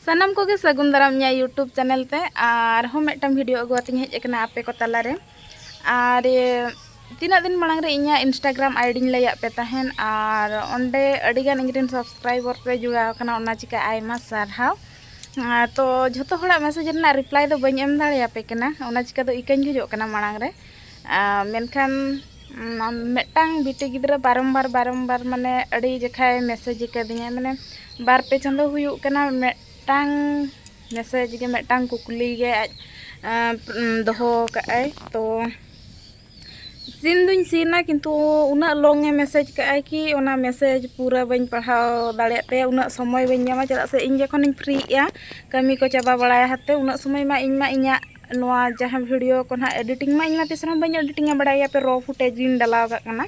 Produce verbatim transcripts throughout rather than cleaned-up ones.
ᱥᱟᱱᱟᱢ ᱠᱚᱜᱮ ᱥᱟᱹᱜᱩᱱ ᱫᱟᱨᱟᱢ ᱤᱧᱟᱹᱜ YouTube ᱪᱮᱱᱮᱞ ᱛᱮ᱾ ᱟᱨᱦᱚᱸ ᱢᱤᱫᱴᱟᱝ ᱵᱷᱤᱰᱤᱭᱳ ᱟᱹᱜᱩ ᱟᱛᱮᱧ ᱦᱮᱡ ᱟᱠᱟᱱᱟ ᱟᱯᱮ ᱠᱚ ᱛᱟᱞᱟᱨᱮ᱾ ᱟᱨ ᱤᱭᱟᱹ, ᱛᱤᱱᱟᱹᱜ ᱫᱤᱱ ᱢᱟᱲᱟᱝ ᱨᱮ ᱤᱧᱟᱹᱜ Instagram ID ᱞᱟᱹᱭᱟᱫ ᱯᱮ ᱛᱟᱦᱮᱱ, ᱟᱨ ᱚᱸᱰᱮ ᱟᱹᱰᱤᱜᱟᱱ ᱤᱧᱨᱮᱱ ᱥᱟᱵᱥᱠᱨᱟᱭᱵᱟᱨ ᱯᱮ ᱡᱩᱲᱟᱣ ᱟᱠᱟᱱᱟ, ᱚᱱᱟ ᱪᱤᱠᱟᱹ ᱟᱭᱢᱟ ᱥᱟᱨᱦᱟᱣ᱾ ᱟᱨ ᱛᱚ, ᱡᱷᱚᱛᱚ ᱦᱚᱲᱟᱜ ᱢᱮᱥᱮᱡᱽ ᱨᱮᱱᱟᱜ ᱨᱤᱯᱞᱟᱭ ᱫᱚ ᱵᱟᱹᱧ ᱮᱢ ᱫᱟᱲᱮᱭᱟᱯᱮ ᱠᱟᱱᱟ, ᱚᱱᱟ ᱪᱤᱠᱟᱹ ᱫᱚ ᱤᱠᱟᱹᱧ ᱠᱷᱚᱡᱚᱜ ᱠᱟᱱᱟ ᱢᱟᱲᱟᱝ ᱨᱮ᱾ ᱟᱨ ᱢᱮᱱᱠᱷᱟᱱ ᱩᱢ, ᱢᱤᱫᱴᱟᱝ ᱵᱤᱴᱤ ᱜᱤᱫᱽᱨᱟᱹ ᱵᱟᱨᱚᱢᱵᱟᱨ ᱵᱟᱨᱚᱢᱵᱟᱨ ᱢᱟᱱᱮ ᱟᱹᱰᱤ ᱡᱮᱠᱷᱟᱭ ᱢᱮᱥᱮᱡᱽ ᱟᱠᱟᱫᱤᱧᱟ, ᱢᱟᱱᱮ ᱵᱟᱨ ᱯᱮ ᱪᱟᱸᱫᱳ ᱦᱩᱭᱩᱜ ᱠᱟᱱᱟ, ᱢᱤᱫᱴᱟᱝ ᱢᱮᱥᱮᱡᱽ ᱜᱮ, ᱢᱤᱫᱴᱟᱝ ᱠᱩᱠᱞᱤ ᱜᱮ ᱟᱡ ᱟᱸ, ᱫᱚᱦᱚ ᱠᱟᱜᱼᱟᱭ᱾ ᱛᱚ ᱥᱤᱱ ᱫᱩᱧ ᱥᱤᱱᱟ, ᱠᱤᱱᱛᱩ ᱩᱱᱟᱹᱜ ᱞᱚᱝ ᱮ ᱢᱮᱥᱮᱡᱽ ᱠᱟᱜᱼᱟᱭ ᱠᱤ ᱚᱱᱟ ᱢᱮᱥᱮᱡᱽ ᱯᱩᱨᱟᱹ ᱵᱟᱹᱧ ᱯᱟᱲᱦᱟᱣ ᱫᱟᱲᱮᱭᱟᱜ ᱛᱟᱭᱟ, ᱩᱱᱟᱹᱜ ᱥᱚᱢᱚᱭ ᱵᱟᱹᱧ ᱧᱟᱢᱟ, ᱪᱮᱫᱟᱜ ᱥᱮ ᱤᱧ ᱡᱚᱠᱷᱚᱱᱤᱧ ᱯᱷᱨᱤᱜᱼᱟ ᱠᱟᱹᱢᱤ ᱠᱚ ᱪᱟᱵᱟ ᱵᱟᱲᱟᱭᱟ ᱦᱟᱛᱮ, ᱩᱱᱟᱹᱜ ᱥᱚᱢᱚᱭ ᱢᱟ ᱤᱧ ᱢᱟ ᱤᱧᱟᱹᱜ ᱱᱚᱣᱟ ᱡᱟᱦᱟᱸ ᱵᱷᱤᱰᱤᱭᱳ ᱠᱚ ᱱᱟᱦᱟᱜ ᱮᱰᱤᱴᱤᱝ ᱢᱟ ᱤᱧ ᱢᱟ ᱛᱤᱥ ᱨᱮᱦᱚᱸ ᱵᱟᱹᱧ ᱮᱰᱤᱴᱤᱝᱟ, ᱵᱟᱲᱟᱭ ᱜᱮᱭᱟᱯᱮ ᱨᱚ ᱯᱷᱩᱴᱮᱡᱽ ᱜᱤᱧ ᱰᱟᱞᱟᱣ ᱠᱟᱜ ᱠᱟᱱᱟ᱾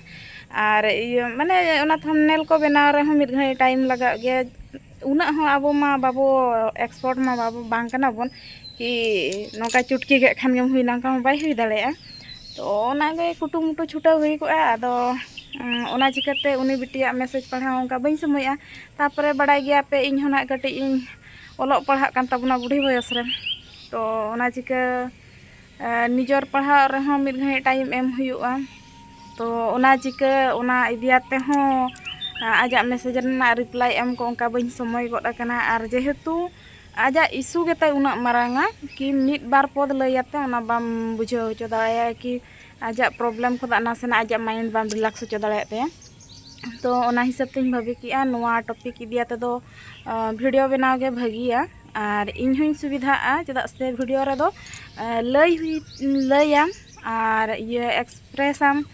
ᱟᱨ ᱤᱭᱟᱹ ᱢᱟᱱᱮ ᱚᱱᱟ ᱛᱷᱟᱢᱵᱱᱮᱞ ᱠᱚ ᱵᱮᱱᱟᱣ ᱨᱮᱦᱚᱸ ᱢᱤᱫ ᱜᱷᱟᱹᱲᱤᱡ ᱴᱟᱭᱤᱢ ᱞᱟᱜᱟᱜ ᱜᱮᱭᱟ, ᱩᱱᱟᱹᱜ ᱦᱚᱸ ᱟᱵᱚ ᱢᱟ ᱵᱟᱵᱚ ᱮᱠᱥᱯᱟᱨᱴ ᱢᱟ ᱵᱟᱵᱚ ᱵᱟᱝ ᱠᱟᱱᱟ ᱵᱚᱱ ᱠᱤ ᱱᱚᱝᱠᱟ ᱪᱩᱴᱠᱤ ᱜᱮᱫ ᱠᱷᱟᱱ ᱜᱮᱢ ᱦᱩᱭᱱᱟ, ᱚᱱᱠᱟ ᱢᱟ ᱵᱟᱭ ᱦᱩᱭ ᱫᱟᱲᱮᱭᱟᱜᱼᱟ᱾ ᱛᱚ ᱚᱱᱟᱜᱮ ᱠᱩᱴᱩᱢᱩᱴᱩ ᱪᱷᱩᱴᱟᱹᱣ ᱦᱩᱭ ᱠᱚᱜᱼᱟ᱾ ᱟᱫᱚ ᱩᱸ, ᱚᱱᱟ ᱪᱤᱠᱟᱹᱛᱮ ᱩᱱᱤ ᱵᱤᱴᱤᱭᱟᱜ ᱢᱮᱥᱮᱡᱽ ᱯᱟᱲᱦᱟᱣ ᱚᱱᱠᱟ ᱵᱟᱹᱧ ᱥᱚᱢᱚᱭᱚᱜᱼᱟ᱾ ᱛᱟᱨᱯᱚᱨᱮ ᱵᱟᱲᱟᱭ ᱜᱮᱭᱟᱯᱮ ᱤᱧ ᱦᱚᱸ ᱱᱟᱜ ᱠᱟᱹᱴᱤᱡ ᱤᱧ ᱚᱞᱚᱜ ᱯᱟᱲᱦᱟᱜ ᱠᱟᱱ ᱛᱟᱵᱚᱱᱟ ᱵᱩᱰᱷᱤ ᱵᱚᱭᱚᱥ ᱨᱮ᱾ ᱛᱚ ᱚᱱᱟ ᱪᱤᱠᱟᱹ ᱮ, ᱱᱤᱡᱚᱨ ᱯᱟᱲᱦᱟᱣ ᱨᱮᱦᱚᱸ ᱢᱤᱫ ᱜᱷᱟᱹᱲᱤᱡ ᱴᱟᱭᱤᱢ ᱮᱢ ᱦᱩᱭᱩᱜᱼᱟ᱾ ᱛᱚ ᱚᱱᱟ ᱪᱤᱠᱟᱹ ᱚᱱᱟ ᱤᱫᱤᱭᱟᱛᱮ ᱦᱚᱸ, ᱟ, ᱟᱡᱟᱜ ᱢᱮᱥᱮᱡᱽ ᱨᱮᱱᱟᱜ ᱨᱤᱯᱞᱟᱭ ᱮᱢ ᱠᱚ ᱚᱱᱠᱟ ᱵᱟᱹᱧ ᱥᱚᱢᱚᱭ ᱜᱚᱫ ᱟᱠᱟᱱᱟ᱾ ᱟᱨ ᱡᱮᱦᱮᱛᱩ ᱟᱡᱟᱜ ᱤᱥᱩ ᱜᱮᱛᱟᱭ ᱩᱱᱟᱹᱜ ᱢᱟᱨᱟᱝᱟ ᱠᱤ ᱢᱤᱫ ᱵᱟᱨ ᱯᱚᱫ ᱞᱟᱹᱭ ᱟᱛᱮ ᱚᱱᱟ ᱵᱟᱢ ᱵᱩᱡᱷᱟᱹᱣ ᱦᱚᱪᱚ ᱫᱟᱲᱮᱭᱟᱭᱟ ᱠᱤ ᱟᱡᱟᱜ ᱯᱨᱚᱵᱞᱮᱢ ᱠᱷᱚᱱᱟᱜ ᱱᱟᱥᱮᱱᱟᱜ ᱟᱡᱟᱜ ᱢᱟᱭᱤᱱᱰ ᱵᱟᱢ ᱨᱤᱞᱟᱠᱥ ᱦᱚᱪᱚ ᱫᱟᱲᱮᱭᱟᱜ ᱛᱟᱭᱟ᱾ ᱛᱚ ᱚᱱᱟ ᱦᱤᱥᱟᱹᱵ ᱛᱤᱧ ᱵᱷᱟᱹᱵᱤ ᱠᱮᱜᱼᱟ ᱱᱚᱣᱟ ᱴᱚᱯᱤᱠ ᱤᱫᱤ ᱟᱛᱮ ᱫᱚ, ᱟ, ᱵᱷᱤᱰᱤᱭᱳ ᱵᱮᱱᱟᱣ ᱜᱮ ᱵᱷᱟᱹᱜᱤᱭᱟ᱾ ᱟᱨ ᱤᱧ ᱦᱚᱸᱧ ᱥᱩᱵᱤᱫᱷᱟᱜᱼᱟ, ᱪᱮᱫᱟᱜ ᱥᱮ ᱵᱷᱤᱰᱤᱭᱳ ᱨᱮᱫᱚ, ᱟ, ᱞᱟᱹᱭ ᱦᱩᱭ, ᱞᱟᱹᱭᱟᱢ ᱟᱨ ᱤᱭᱟᱹ ᱮᱠᱥᱯᱨᱮᱥᱟᱢ,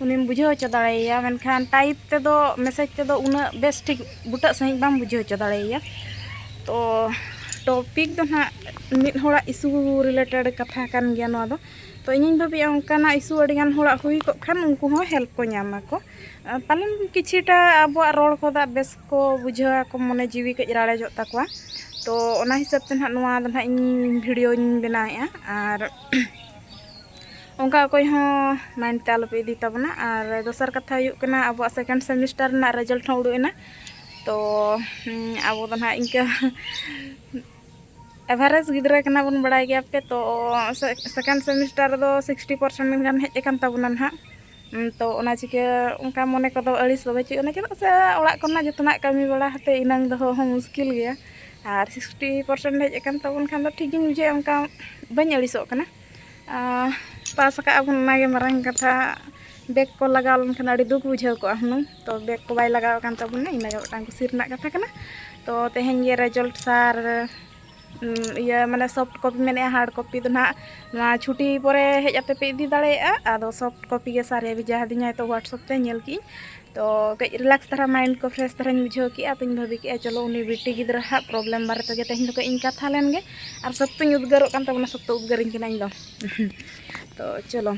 ᱩᱱᱤᱢ ᱵᱩᱡᱷᱟᱹᱣ ᱦᱚᱪᱚ ᱫᱟᱲᱮᱭᱟᱭᱟ᱾ ᱢᱮᱱᱠᱷᱟᱱ ᱴᱟᱭᱤᱯ ᱛᱮᱫᱚ, ᱢᱮᱥᱮᱡᱽ ᱛᱮᱫᱚ ᱩᱱᱟᱹᱜ ᱵᱮᱥ ᱴᱷᱤᱠ ᱵᱩᱴᱟᱹᱜ ᱥᱟᱺᱦᱤᱡ ᱵᱟᱢ ᱵᱩᱡᱷᱟᱹᱣ ᱦᱚᱪᱚ ᱫᱟᱲᱮᱭᱟᱭᱟ᱾ ᱛᱚ ᱴᱚᱯᱤᱠ ᱫᱚ ᱱᱟᱦᱟᱜ ᱢᱤᱫ ᱦᱚᱲᱟᱜ ᱤᱥᱩ ᱨᱤᱞᱮᱴᱮᱰ ᱠᱟᱛᱷᱟ ᱠᱟᱱ ᱜᱮᱭᱟ ᱱᱚᱣᱟ ᱫᱚ᱾ ᱛᱚ ᱤᱧᱤᱧ ᱵᱷᱟᱹᱵᱤᱭᱟ ᱚᱱᱠᱟᱱᱟᱜ ᱤᱥᱩ ᱟᱹᱰᱤᱜᱟᱱ ᱦᱚᱲᱟᱜ ᱦᱩᱭ ᱠᱚᱜ ᱠᱷᱟᱱ ᱩᱱᱠᱩ ᱦᱚᱸ ᱦᱮᱞᱯ ᱠᱚ ᱧᱟᱢ ᱟᱠᱚ᱾ ᱯᱟᱞᱮᱱ ᱠᱤᱪᱷᱤᱴᱟ ᱟᱵᱚᱣᱟᱜ ᱨᱚᱲ ᱠᱚ ᱫᱟᱜ ᱵᱮᱥ ᱠᱚ ᱵᱩᱡᱷᱟᱹᱣ ᱟᱠᱚ, ᱢᱚᱱᱮ ᱡᱤᱣᱤ ᱠᱟᱹᱡ ᱨᱟᱲᱮᱡᱚᱜ ᱛᱟᱠᱚᱣᱟ᱾ ᱛᱚ ᱚᱱᱟ ᱦᱤᱥᱟᱹᱵ ᱛᱮ ᱱᱟᱦᱟᱜ ᱱᱚᱣᱟ ᱫᱚ ᱱᱟᱦᱟᱜ ᱤᱧ ᱵᱷᱤᱰᱤᱭᱳᱧ ᱵᱮᱱᱟᱣᱮᱫᱼᱟ᱾ ᱟᱨ ᱚᱱᱠᱟ ᱚᱠᱚᱭ ᱦᱚᱸ ᱢᱟᱭᱤᱱᱰ ᱛᱮ ᱟᱞᱚᱯᱮ ᱤᱫᱤ ᱛᱟᱵᱚᱱᱟ᱾ ᱟᱨ ᱫᱚᱥᱟᱨ ᱠᱟᱛᱷᱟ ᱦᱩᱭᱩᱜ ᱠᱟᱱᱟ, ᱟᱵᱚᱣᱟᱜ ᱥᱮᱠᱮᱱᱰ ᱥᱮᱢᱤᱥᱴᱟᱨ ᱨᱮᱱᱟᱜ ᱨᱮᱡᱟᱞᱴ ᱦᱚᱸ ᱩᱰᱩᱠ ᱮᱱᱟ᱾ ᱛᱚ ᱟᱵᱚ ᱫᱚ ᱱᱟᱦᱟᱜ ᱤᱱᱠᱟᱹ ᱮᱵᱷᱟᱨᱮᱡᱽ ᱜᱤᱫᱽᱨᱟᱹ ᱠᱟᱱᱟ ᱵᱚᱱ, ᱵᱟᱲᱟᱭ ᱜᱮᱭᱟ ᱯᱮ᱾ ᱛᱚ ᱥᱮᱠᱮᱱᱰ ᱥᱮᱢᱤᱥᱴᱟᱨ ᱨᱮᱫᱚ ᱥᱤᱠᱥᱴᱤ ᱯᱟᱨᱥᱮᱱᱴ ᱜᱟᱱ ᱦᱮᱡ ᱟᱠᱟᱱ ᱛᱟᱵᱚᱱᱟ ᱱᱟᱦᱟᱜ᱾ ᱛᱚ ᱚᱱᱟ ᱪᱤᱠᱟᱹ ᱚᱱᱠᱟ ᱢᱚᱱᱮ ᱠᱚᱫᱚ ᱟᱹᱲᱤᱥ ᱫᱚ ᱵᱟᱹᱪᱩᱜ ᱟᱱᱟ, ᱪᱮᱫᱟᱜ ᱥᱮ ᱚᱲᱟᱜ ᱠᱚᱨᱮᱱᱟᱜ ᱡᱚᱛᱚᱱᱟᱜ ᱠᱟᱹᱢᱤ ᱵᱟᱲᱟ ᱠᱟᱛᱮ ᱤᱱᱟᱹᱝ ᱫᱚᱦᱚ ᱦᱚᱸ ᱢᱩᱥᱠᱤᱞ ᱜᱮᱭᱟ᱾ ᱟᱨ ᱥᱤᱠᱥᱴᱤ ᱯᱟᱨᱥᱮᱱᱴ ᱦᱮᱡ ᱟᱠᱟᱱ ᱛᱟᱵᱚᱱ ᱠᱷᱟᱱ ᱫᱚ ᱴᱷᱤᱠ ᱜᱤᱧ ᱵᱩᱡᱷᱟᱹᱣᱟ, ᱚᱱᱠᱟ ᱵᱟᱹᱧ ᱟᱹᱲᱤᱥᱚᱜ ᱠᱟᱱᱟ᱾ ᱯᱟᱥ ᱟᱠᱟᱫ ᱟᱵᱚᱱ, ᱚᱱᱟᱜᱮ ᱢᱟᱨᱟᱝ ᱠᱟᱛᱷᱟ᱾ ᱵᱮᱠ ᱠᱚ ᱞᱟᱜᱟᱣ ᱞᱮᱱᱠᱷᱟᱱ ᱟᱹᱰᱤ ᱫᱩᱠ ᱵᱩᱡᱷᱟᱹᱣ ᱠᱚᱜᱼᱟ ᱦᱩᱱᱟᱹᱝ᱾ ᱛᱚ ᱵᱮᱠ ᱠᱚ ᱵᱟᱭ ᱞᱟᱜᱟᱣ ᱟᱠᱟᱱ ᱛᱟᱵᱚᱱᱟ, ᱤᱱᱟᱹᱜᱮ ᱢᱤᱫᱴᱟᱝ ᱠᱩᱥᱤ ᱨᱮᱱᱟᱜ ᱠᱟᱛᱷᱟ ᱠᱟᱱᱟ᱾ ᱛᱚ ᱛᱮᱦᱮᱧ ᱜᱮ ᱨᱮᱡᱟᱞᱴ ᱥᱟᱨ ᱤᱭᱟᱹ ᱢᱟᱱᱮ ᱥᱚᱯᱷᱴ ᱠᱚᱯᱤ ᱢᱮᱱᱮᱜᱼᱟ, ᱦᱟᱨᱰ ᱠᱚᱯᱤ ᱫᱚ ᱱᱟᱦᱟᱜ ᱱᱚᱣᱟ ᱪᱷᱩᱴᱤ ᱯᱚᱨᱮ ᱦᱮᱡ ᱠᱟᱛᱮ ᱯᱮ ᱤᱫᱤ ᱫᱟᱲᱮᱭᱟᱜᱼᱟ᱾ ᱟᱫᱚ ᱥᱚᱯᱷᱴ ᱠᱚᱯᱤ ᱜᱮ ᱥᱟᱨᱮ ᱵᱷᱮᱡᱟ ᱟᱹᱫᱤᱧᱟᱭ, ᱛᱚ ᱦᱳᱣᱟᱴᱥᱮᱯ ᱛᱮ ᱧᱮᱞ ᱠᱮᱜᱼᱟᱹᱧ᱾ ᱛᱚ ᱠᱟᱹᱡ ᱨᱤᱞᱮᱠᱥ ᱫᱷᱟᱨᱟ, ᱢᱟᱭᱤᱱᱰ ᱠᱚ ᱯᱷᱨᱮᱥ ᱫᱷᱟᱨᱟᱧ ᱵᱩᱡᱷᱟᱹᱣ ᱠᱮᱜᱼᱟ᱾ ᱛᱚᱧ ᱵᱷᱟᱹᱵᱤ ᱠᱮᱜᱼᱟ, ᱪᱚᱞᱚ ᱩᱱᱤ ᱵᱤᱴᱤ ᱜᱤᱫᱽᱨᱟᱹ ᱦᱟᱸᱜ ᱯᱨᱚᱵᱞᱮᱢ ᱵᱟᱨᱮ ᱛᱮᱜᱮ ᱛᱮᱦᱮᱧ ᱫᱚ ᱠᱟᱹᱡ ᱤᱧ ᱠᱟᱛᱷᱟ ᱞᱮᱱ ᱜᱮ, ᱟᱨ ᱥᱚᱠᱛᱚᱧ ᱩᱫᱽᱜᱟᱹᱨᱚᱜ ᱠᱟᱱ ᱛᱟᱵᱚᱱᱟ, ᱥᱚᱠᱛᱚ ᱩᱫᱽᱜᱟᱹᱨᱤᱧ ᱠᱟᱱᱟ ᱤᱧ ᱫᱚ᱾ ᱛᱚ ᱪᱚᱞᱚ,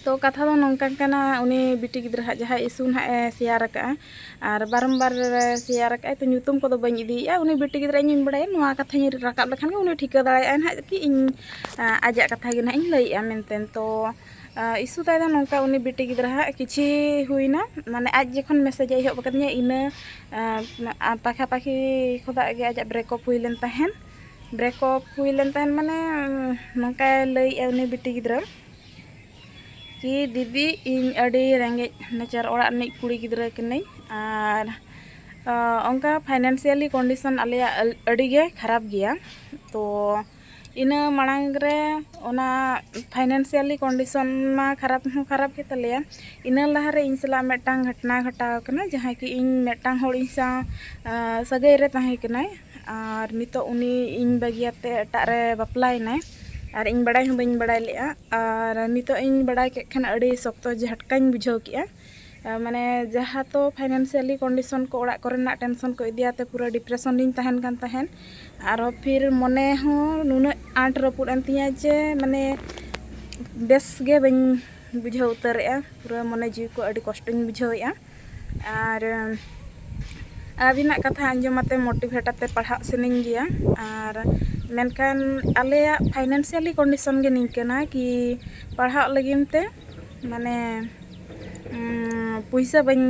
ᱛᱚ ᱠᱟᱛᱷᱟ ᱫᱚ ᱱᱚᱝᱠᱟ ᱠᱟᱱᱟ, ᱩᱱᱤ ᱵᱤᱴᱤ ᱜᱤᱫᱽᱨᱟᱹ ᱦᱟᱸᱜ ᱡᱟᱦᱟᱸ ᱤᱥᱩ ᱱᱟᱦᱟᱜ ᱮ ᱥᱮᱭᱟᱨ ᱟᱠᱟᱜᱼᱟ, ᱟᱨ ᱵᱟᱨᱚᱢᱵᱟᱨ ᱥᱮᱭᱟᱨ ᱟᱠᱟᱜᱼᱟᱭ, ᱛᱚ ᱧᱩᱛᱩᱢ ᱠᱚᱫᱚ ᱵᱟᱹᱧ ᱤᱫᱤᱭᱮᱜᱼᱟ᱾ ᱩᱱᱤ ᱵᱤᱴᱤ ᱜᱤᱫᱽᱨᱟᱹ ᱤᱧᱤᱧ ᱵᱟᱲᱟᱭᱟ, ᱱᱚᱣᱟ ᱠᱟᱛᱷᱟᱧ ᱨᱟᱠᱟᱵ ᱞᱮᱠᱷᱟᱱ ᱜᱮ ᱩᱱᱤ ᱴᱷᱤᱠᱟᱹ ᱫᱟᱲᱮᱭᱟᱜᱼᱟᱭ ᱱᱟᱦᱟᱜ ᱠᱤ ᱤᱧ, ᱟᱡᱟᱜ ᱠᱟᱛᱷᱟ ᱜᱮ ᱱᱟᱦᱟᱜ ᱤᱧ ᱞᱟᱹᱭᱮᱜᱼᱟ ᱢᱮᱱᱛᱮ᱾ ᱛᱚ ᱤᱥᱩ ᱛᱟᱭ ᱫᱚ ᱱᱚᱝᱠᱟ, ᱩᱱᱤ ᱵᱤᱴᱤ ᱜᱤᱫᱽᱨᱟᱹ ᱦᱟᱸᱜ ᱠᱤᱪᱷᱤ ᱦᱩᱭᱱᱟ, ᱢᱟᱱᱮ ᱟᱡ ᱡᱚᱠᱷᱚᱱ ᱢᱮᱥᱮᱡ ᱮ ᱮᱦᱚᱵ ᱟᱠᱟᱫᱤᱧᱟ, ᱤᱱᱟᱹ ᱯᱟᱠᱷᱟᱯᱟᱠᱷᱤ ᱠᱷᱚᱱᱟᱜ ᱜᱮ ᱟᱡᱟᱜ ᱵᱨᱮᱠᱚᱯ ᱦᱩᱭ ᱞᱮᱱ ᱛᱟᱦᱮᱱ᱾ ᱵᱨᱮᱠᱚᱯ ᱦᱩᱭ ᱞᱮᱱ ᱛᱟᱦᱮᱱ, ᱢᱟᱱᱮ ᱱᱚᱝᱠᱟᱭ ᱞᱟᱹᱭᱮᱜᱼᱟ ᱩᱱᱤ ᱵᱤᱴᱤ ᱜᱤᱫᱽᱨᱟᱹ ᱠᱤ, "ᱫᱤᱫᱤ, ᱤᱧ ᱟᱹᱰᱤ ᱨᱮᱸᱜᱮᱡ ᱱᱟᱪᱟᱨ ᱚᱲᱟᱜ ᱨᱤᱱᱤᱡ ᱠᱩᱲᱤ ᱜᱤᱫᱽᱨᱟᱹ ᱠᱟᱹᱱᱟᱹᱧ, ᱟᱨ ᱚᱱᱠᱟ ᱯᱷᱟᱭᱱᱟᱱᱥᱤᱭᱟᱞᱤ ᱠᱚᱱᱰᱤᱥᱚᱱ ᱟᱞᱮᱭᱟᱜ ᱟᱹᱰᱤ ᱜᱮ ᱠᱷᱟᱨᱟᱯ ᱜᱮᱭᱟ᱾ ᱛᱚ ᱤᱱᱟᱹ ᱢᱟᱲᱟᱝ ᱨᱮ ᱚᱱᱟ ᱯᱷᱟᱭᱱᱟᱱᱥᱤᱭᱟᱞᱤ ᱠᱚᱱᱰᱤᱥᱚᱱ ᱢᱟ ᱠᱷᱟᱨᱟᱯ ᱦᱚᱸ ᱠᱷᱟᱨᱟᱯ ᱜᱮ ᱛᱟᱞᱮᱭᱟ᱾ ᱤᱱᱟᱹ ᱞᱟᱦᱟᱨᱮ ᱤᱧ ᱥᱟᱞᱟᱜ ᱢᱤᱫᱴᱟᱝ ᱜᱷᱚᱴᱚᱱᱟ ᱜᱷᱚᱴᱟᱣ ᱟᱠᱟᱱᱟ, ᱡᱟᱦᱟᱸᱭ ᱠᱤ ᱤᱧ ᱢᱤᱫᱴᱟᱝ ᱦᱚᱲ ᱤᱧ ᱥᱟᱶ ᱥᱟᱹᱜᱟᱹᱭ ᱨᱮ ᱛᱟᱦᱮᱸ ᱠᱟᱱᱟᱭ, ᱟᱨ ᱱᱤᱛᱚᱜ ᱩᱱᱤ ᱤᱧ ᱵᱟᱹᱜᱤᱭᱟᱛᱮ ᱮᱴᱟᱜ ᱨᱮ ᱵᱟᱯᱞᱟᱭᱮᱱᱟᱭ, ᱟᱨ ᱤᱧ ᱵᱟᱲᱟᱭ ᱦᱚᱸ ᱵᱟᱹᱧ ᱵᱟᱲᱟᱭ ᱞᱮᱫᱼᱟ᱾ ᱟᱨ ᱱᱤᱛᱚᱜ ᱤᱧ ᱵᱟᱲᱟᱭ ᱠᱮᱫ ᱠᱷᱟᱱ ᱟᱹᱰᱤ ᱥᱚᱠᱛᱚ ᱡᱷᱟᱴᱠᱟᱧ ᱵᱩᱡᱷᱟᱹᱣ ᱠᱮᱫᱼᱟ᱾ ᱢᱟᱱᱮ ᱡᱟᱦᱟᱸ ᱛᱚ ᱯᱷᱟᱭᱱᱟᱱᱥᱤᱭᱟᱞᱤ ᱠᱚᱱᱰᱤᱥᱚᱱ ᱠᱚ ᱚᱲᱟᱜ ᱠᱚᱨᱮᱱᱟᱜ ᱴᱮᱱᱥᱚᱱ ᱠᱚ ᱤᱫᱤᱭᱟᱛᱮ ᱯᱩᱨᱟᱹ ᱰᱤᱯᱨᱮᱥᱚᱱ ᱨᱤᱧ ᱛᱟᱦᱮᱱ ᱠᱟᱱ ᱛᱟᱦᱮᱸᱫ᱾ ᱟᱨᱦᱚᱸ ᱯᱷᱤᱨ ᱢᱚᱱᱮ ᱦᱚᱸ ᱱᱩᱱᱟᱹᱜ ᱟᱸᱴ ᱨᱟᱹᱯᱩᱫ ᱮᱱ ᱛᱤᱧᱟᱹ ᱡᱮ ᱢᱟᱱᱮ ᱵᱮᱥ ᱜᱮ ᱵᱟᱹᱧ ᱵᱩᱡᱷᱟᱹᱣ ᱩᱛᱟᱹᱨᱮᱜᱼᱟ᱾ ᱯᱩᱨᱟᱹ ᱢᱚᱱᱮ ᱡᱤᱣᱤ ᱠᱚ ᱟᱹᱰᱤ ᱠᱚᱥᱴᱚᱧ ᱵᱩᱡᱷᱟᱹᱣᱮᱜᱼᱟ᱾ ᱟᱨ ᱟᱹᱵᱤᱱᱟᱜ ᱠᱟᱛᱷᱟ ᱟᱸᱡᱚᱢ ᱟᱛᱮ ᱢᱳᱴᱤᱵᱷᱮᱴ ᱟᱛᱮ ᱯᱟᱲᱦᱟᱜ ᱥᱟᱱᱟᱧ ᱜᱮᱭᱟ᱾ ᱟᱨ ᱢᱮᱱᱠᱷᱟᱱ ᱟᱞᱮᱭᱟᱜ ᱯᱷᱟᱭᱱᱟᱱᱥᱤᱭᱟᱞᱤ ᱠᱚᱱᱰᱤᱥᱚᱱ ᱜᱮ ᱱᱤᱝᱠᱟᱹᱱᱟ ᱠᱤ ᱯᱟᱲᱦᱟᱜ ᱞᱟᱹᱜᱤᱫ ᱛᱮ ᱢᱟᱱᱮ ᱯᱩᱭᱥᱟᱹ ᱵᱟᱹᱧ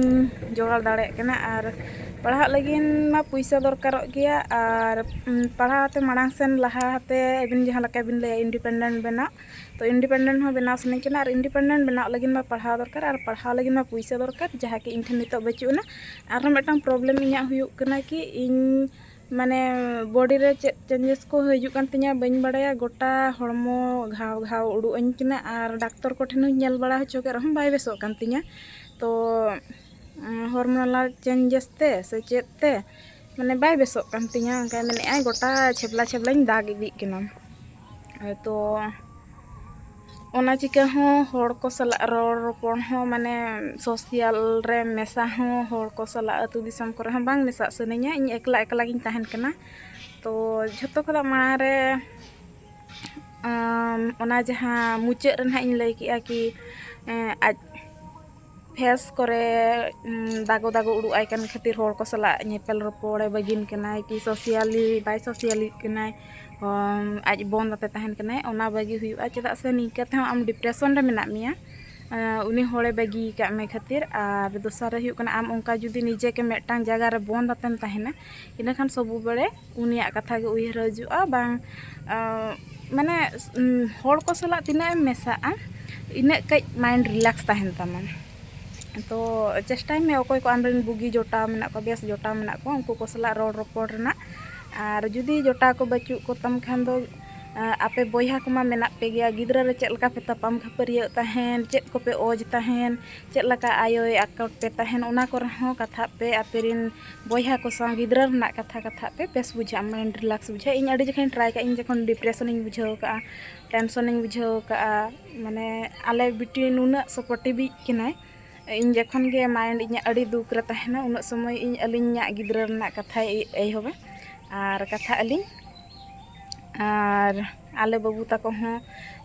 ᱡᱚᱜᱟᱲ ᱫᱟᱲᱮᱭᱟᱜ ᱠᱟᱱᱟ᱾ ᱟᱨ ᱯᱟᱲᱦᱟᱜ ᱞᱟᱹᱜᱤᱫ ᱢᱟ ᱯᱩᱭᱥᱟᱹ ᱫᱚᱨᱠᱟᱨᱚᱜ ᱜᱮᱭᱟ, ᱟᱨ ᱯᱟᱲᱦᱟᱣ ᱛᱮ ᱢᱟᱲᱟᱝ ᱥᱮᱱ ᱞᱟᱦᱟ ᱛᱮ ᱟᱹᱵᱤᱱ ᱡᱟᱦᱟᱸ ᱞᱮᱠᱟ ᱵᱤᱱ ᱞᱟᱹᱭᱟ ᱤᱱᱰᱤᱯᱮᱱᱰᱮᱱᱴ ᱵᱮᱱᱟᱣ, ᱛᱚ ᱤᱱᱰᱤᱯᱮᱱᱰᱮᱱᱴ ᱦᱚᱸ ᱵᱮᱱᱟᱣ ᱥᱟᱱᱟᱧ ᱠᱟᱱᱟ᱾ ᱟᱨ ᱤᱱᱰᱤᱯᱮᱱᱰᱮᱱᱴ ᱵᱮᱱᱟᱣ ᱞᱟᱹᱜᱤᱫ ᱢᱟ ᱯᱟᱲᱦᱟᱣ ᱫᱚᱨᱠᱟᱨ, ᱟᱨ ᱯᱟᱲᱦᱟᱣ ᱞᱟᱹᱜᱤᱫ ᱢᱟ ᱯᱩᱭᱥᱟᱹ ᱫᱚᱨᱠᱟᱨ, ᱡᱟᱦᱟᱸ ᱠᱤ ᱤᱧ ᱴᱷᱮᱱ ᱱᱤᱛᱚᱜ ᱵᱟᱹᱪᱩᱜ ᱟᱱᱟ᱾ ᱟᱨᱦᱚᱸ ᱢᱤᱫᱴᱟᱝ ᱯᱨᱚᱵᱞᱮᱢ ᱤᱧᱟᱹᱜ ᱦᱩᱭᱩᱜ ᱠᱟᱱᱟ ᱠᱤ ᱤᱧ ᱢᱟᱱᱮ ᱵᱚᱰᱤ ᱨᱮ ᱪᱮᱫ ᱪᱮᱧᱡᱮᱥ ᱠᱚ ᱦᱤᱡᱩᱜ ᱠᱟᱱ ᱛᱤᱧᱟᱹ ᱵᱟᱹᱧ ᱵᱟᱲᱟᱭᱟ, ᱜᱚᱴᱟ ᱦᱚᱲᱢᱚ ᱜᱷᱟᱣ ᱜᱷᱟᱣ ᱩᱰᱩᱠ ᱟᱹᱧ ᱠᱟᱱᱟ᱾ ᱟᱨ ᱰᱟᱠᱛᱚᱨ ᱠᱚᱴᱷᱮᱱ ᱦᱚᱸᱧ ᱧᱮᱞ ᱵᱟᱲᱟ ᱦᱚᱪᱚ ᱠᱮᱫ ᱨᱮᱦᱚᱸ ᱵᱟᱭ ᱵᱮᱥᱚᱜ ᱠᱟᱱ ᱛᱤᱧᱟᱹ᱾ ᱛᱚ ᱦᱚᱨᱢᱳᱱᱟᱞ ᱪᱮᱧᱡᱮᱥ ᱛᱮ ᱥᱮ ᱪᱮᱫ ᱛᱮ ᱢᱟᱱᱮ ᱵᱟᱭ ᱵᱮᱥᱚᱜ ᱠᱟᱱ ᱛᱤᱧᱟᱹ, ᱚᱱᱠᱟᱭ ᱢᱮᱱᱮᱫᱼᱟᱭ ᱜᱚᱴᱟ ᱪᱷᱮᱯᱞᱟ ᱪᱷᱮᱯᱞᱟᱧ ᱫᱟᱜᱽ ᱤᱫᱤᱜ ᱠᱟᱱᱟ᱾ ᱛᱚ ᱚᱱᱟ ᱪᱤᱠᱟᱹ ᱦᱚᱸ ᱦᱚᱲ ᱠᱚ ᱥᱟᱞᱟᱜ ᱨᱚᱲ ᱨᱚᱯᱚᱲ ᱦᱚᱸ ᱢᱟᱱᱮ ᱥᱳᱥᱟᱞ ᱨᱮ ᱢᱮᱥᱟ ᱦᱚᱸ ᱦᱚᱲ ᱠᱚ ᱥᱟᱞᱟᱜ ᱟᱹᱛᱩ ᱫᱤᱥᱚᱢ ᱠᱚᱨᱮ ᱦᱚᱸ ᱵᱟᱝ ᱢᱮᱥᱟᱜ ᱥᱟᱱᱟᱧᱟ᱾ ᱤᱧ ᱮᱠᱞᱟ ᱮᱠᱞᱟ ᱜᱤᱧ ᱛᱟᱦᱮᱱ ᱠᱟᱱᱟ᱾ ᱛᱚ ᱡᱷᱚᱛᱚ ᱠᱷᱚᱱᱟᱜ ᱢᱟᱲᱟᱝ ᱨᱮ ᱟᱢ, ᱚᱱᱟ ᱡᱟᱦᱟᱸ ᱢᱩᱪᱟᱹᱫ ᱨᱮ ᱱᱟᱦᱟᱜ ᱤᱧ ᱞᱟᱹᱭ ᱠᱮᱜᱼᱟ ᱠᱤ ᱮᱸ, ᱟᱡ ᱯᱷᱮᱥ ᱠᱚᱨᱮ ᱩᱸ, ᱫᱟᱜᱚ ᱫᱟᱜᱚ ᱩᱰᱩᱠ ᱟᱭ ᱠᱟᱱ ᱠᱷᱟᱹᱛᱤᱨ ᱦᱚᱲ ᱠᱚ ᱥᱟᱞᱟᱜ ᱧᱮᱯᱮᱞ ᱨᱚᱯᱚᱲᱮ ᱵᱟᱹᱜᱤᱱ ᱠᱟᱱᱟᱭ ᱠᱤ ᱥᱳᱥᱟᱞᱤ ᱵᱟᱭ ᱥᱳᱥᱟᱞᱤᱜ ᱠᱟᱱᱟᱭ, ᱟᱢ, ᱟᱡ ᱵᱚᱱᱫ ᱟᱛᱮ ᱛᱟᱦᱮᱱ ᱠᱟᱱᱟᱭ, ᱚᱱᱟ ᱵᱟᱹᱜᱤ ᱦᱩᱭᱩᱜᱼᱟ᱾ ᱪᱮᱫᱟᱜ ᱥᱮ ᱱᱤᱝᱠᱟᱹ ᱛᱮᱦᱚᱸ ᱟᱢ ᱰᱤᱯᱨᱮᱥᱚᱱ ᱨᱮ ᱢᱮᱱᱟᱜ ᱢᱮᱭᱟ᱾ ᱟᱸ, ᱩᱱᱤ ᱦᱚᱲᱮ ᱵᱟᱹᱜᱤ ᱟᱠᱟᱫ ᱢᱮ ᱠᱷᱟᱹᱛᱤᱨ᱾ ᱟᱨ ᱫᱚᱥᱟᱨ ᱨᱮ ᱦᱩᱭᱩᱜ ᱠᱟᱱᱟ ᱟᱢ ᱚᱱᱠᱟ ᱡᱩᱫᱤ ᱱᱤᱡᱮ ᱜᱮ ᱢᱤᱫᱴᱟᱝ ᱡᱟᱭᱜᱟ ᱨᱮ ᱵᱚᱱᱫ ᱟᱛᱮᱢ ᱛᱟᱦᱮᱱᱟ, ᱤᱱᱟᱹᱠᱷᱟᱱ ᱥᱚᱵᱩ ᱵᱮᱲᱮ ᱩᱱᱤᱭᱟᱜ ᱠᱟᱛᱷᱟ ᱜᱮ ᱩᱭᱦᱟᱹᱨ ᱦᱤᱡᱩᱜᱼᱟ, ᱵᱟᱝ ᱟᱸ, ᱢᱟᱱᱮ ᱩᱸ, ᱦᱚᱲ ᱠᱚ ᱥᱟᱞᱟᱜ ᱛᱤᱱᱟᱹᱜ ᱮᱢ ᱢᱮᱥᱟᱜᱼᱟ ᱤᱱᱟᱹᱜ ᱠᱟᱹᱡ ᱢᱟᱭᱤᱱᱰ ᱨᱤᱞᱮᱠᱥ ᱛᱟᱦᱮᱱ ᱛᱟᱢᱟ᱾ ᱛᱚ ᱪᱮᱥᱴᱟᱭ ᱢᱮ ᱚᱠᱚᱭ ᱠᱚ ᱟᱢᱨᱮᱱ ᱵᱩᱜᱤ ᱡᱚᱴᱟᱣ ᱢᱮᱱᱟᱜ ᱠᱚᱣᱟ, ᱵᱮᱥ ᱡᱚᱴᱟᱣ ᱢᱮᱱᱟᱜ ᱠᱚᱣᱟ, ᱩᱱᱠᱩ ᱠᱚ ᱥᱟᱞᱟᱜ ᱨᱚᱲ ᱨᱚᱯᱚᱲ ᱨᱮᱱᱟᱜ᱾ ᱟᱨ ᱡᱩᱫᱤ ᱡᱚᱴᱟᱣ ᱠᱚ ᱵᱟᱹᱪᱩᱜ ᱠᱚᱛᱟᱢ ᱠᱷᱟᱱ ᱫᱚ ᱟᱸ, ᱟᱯᱮ ᱵᱚᱭᱦᱟ ᱠᱚᱢᱟ ᱢᱮᱱᱟᱜ ᱯᱮ ᱜᱮᱭᱟ, ᱜᱤᱫᱽᱨᱟᱹ ᱨᱮ ᱪᱮᱫ ᱞᱮᱠᱟ ᱯᱮ ᱛᱟᱯᱟᱢ ᱠᱷᱟᱹᱯᱟᱹᱨᱤᱭᱟᱹᱜ ᱛᱟᱦᱮᱱ, ᱪᱮᱫ ᱠᱚᱯᱮ ᱚᱡᱽ ᱛᱟᱦᱮᱱ, ᱪᱮᱫ ᱞᱮᱠᱟ ᱟᱭᱳᱭ ᱟᱠᱚᱴ ᱯᱮ ᱛᱟᱦᱮᱱ, ᱚᱱᱟ ᱠᱚᱨᱮ ᱦᱚᱸ ᱠᱟᱛᱷᱟᱜ ᱯᱮ᱾ ᱟᱯᱮ ᱨᱮᱱ ᱵᱚᱭᱦᱟ ᱠᱚ ᱥᱟᱶ ᱜᱤᱫᱽᱨᱟᱹ ᱨᱮᱱᱟᱜ ᱠᱟᱛᱷᱟ ᱠᱟᱛᱷᱟᱜ ᱯᱮ, ᱵᱮᱥ ᱵᱩᱡᱷᱟᱹᱜᱼᱟ, ᱢᱟᱭᱤᱱᱰ ᱨᱤᱞᱮᱠᱥ ᱵᱩᱡᱷᱟᱹᱜᱼᱟ᱾ ᱤᱧ ᱟᱹᱰᱤ ᱡᱚᱠᱷᱚᱱᱤᱧ ᱴᱨᱟᱭ ᱠᱟᱜᱼᱟ, ᱤᱧ ᱡᱚᱠᱷᱚᱱ ᱰᱤᱯᱨᱮᱥᱚᱱᱤᱧ ᱵᱩᱡᱷᱟᱹᱣ ᱠᱟᱜᱼᱟ, ᱴᱮᱱᱥᱚᱱᱤᱧ ᱵᱩᱡᱷᱟᱹᱣ ᱠᱟᱜᱼᱟ, ᱢᱟᱱᱮ ᱟᱞᱮ ᱵᱤᱴᱤ ᱱᱩᱱᱟᱹᱜ ᱥᱟᱯᱳᱨᱴᱤᱵᱷ ᱤᱡ ᱠᱟᱱᱟᱭ, ᱤᱧ ᱡᱚᱠᱷᱚᱱ ᱜᱮ ᱢᱟᱭᱤᱱᱰ ᱤᱧᱟᱹᱜ ᱟᱹᱰᱤ ᱫᱩᱠ ᱨᱮ ᱛᱟᱦᱮᱱᱟ, ᱩᱱᱟᱹᱜ ᱥᱚᱢᱚᱭ ᱤᱧ ᱟᱹᱞᱤᱧᱟᱜ ᱜᱤᱫᱽᱨᱟᱹ ᱨᱮᱱᱟᱜ ᱠᱟᱛᱷᱟᱭ ᱮᱦᱚᱵᱟ ᱟᱨ ᱠᱟᱛᱷᱟᱜ ᱟᱹᱞᱤᱧ᱾ ᱟᱨ ᱟᱞᱮ ᱵᱟᱹᱵᱩ ᱛᱟᱠᱚ ᱦᱚᱸ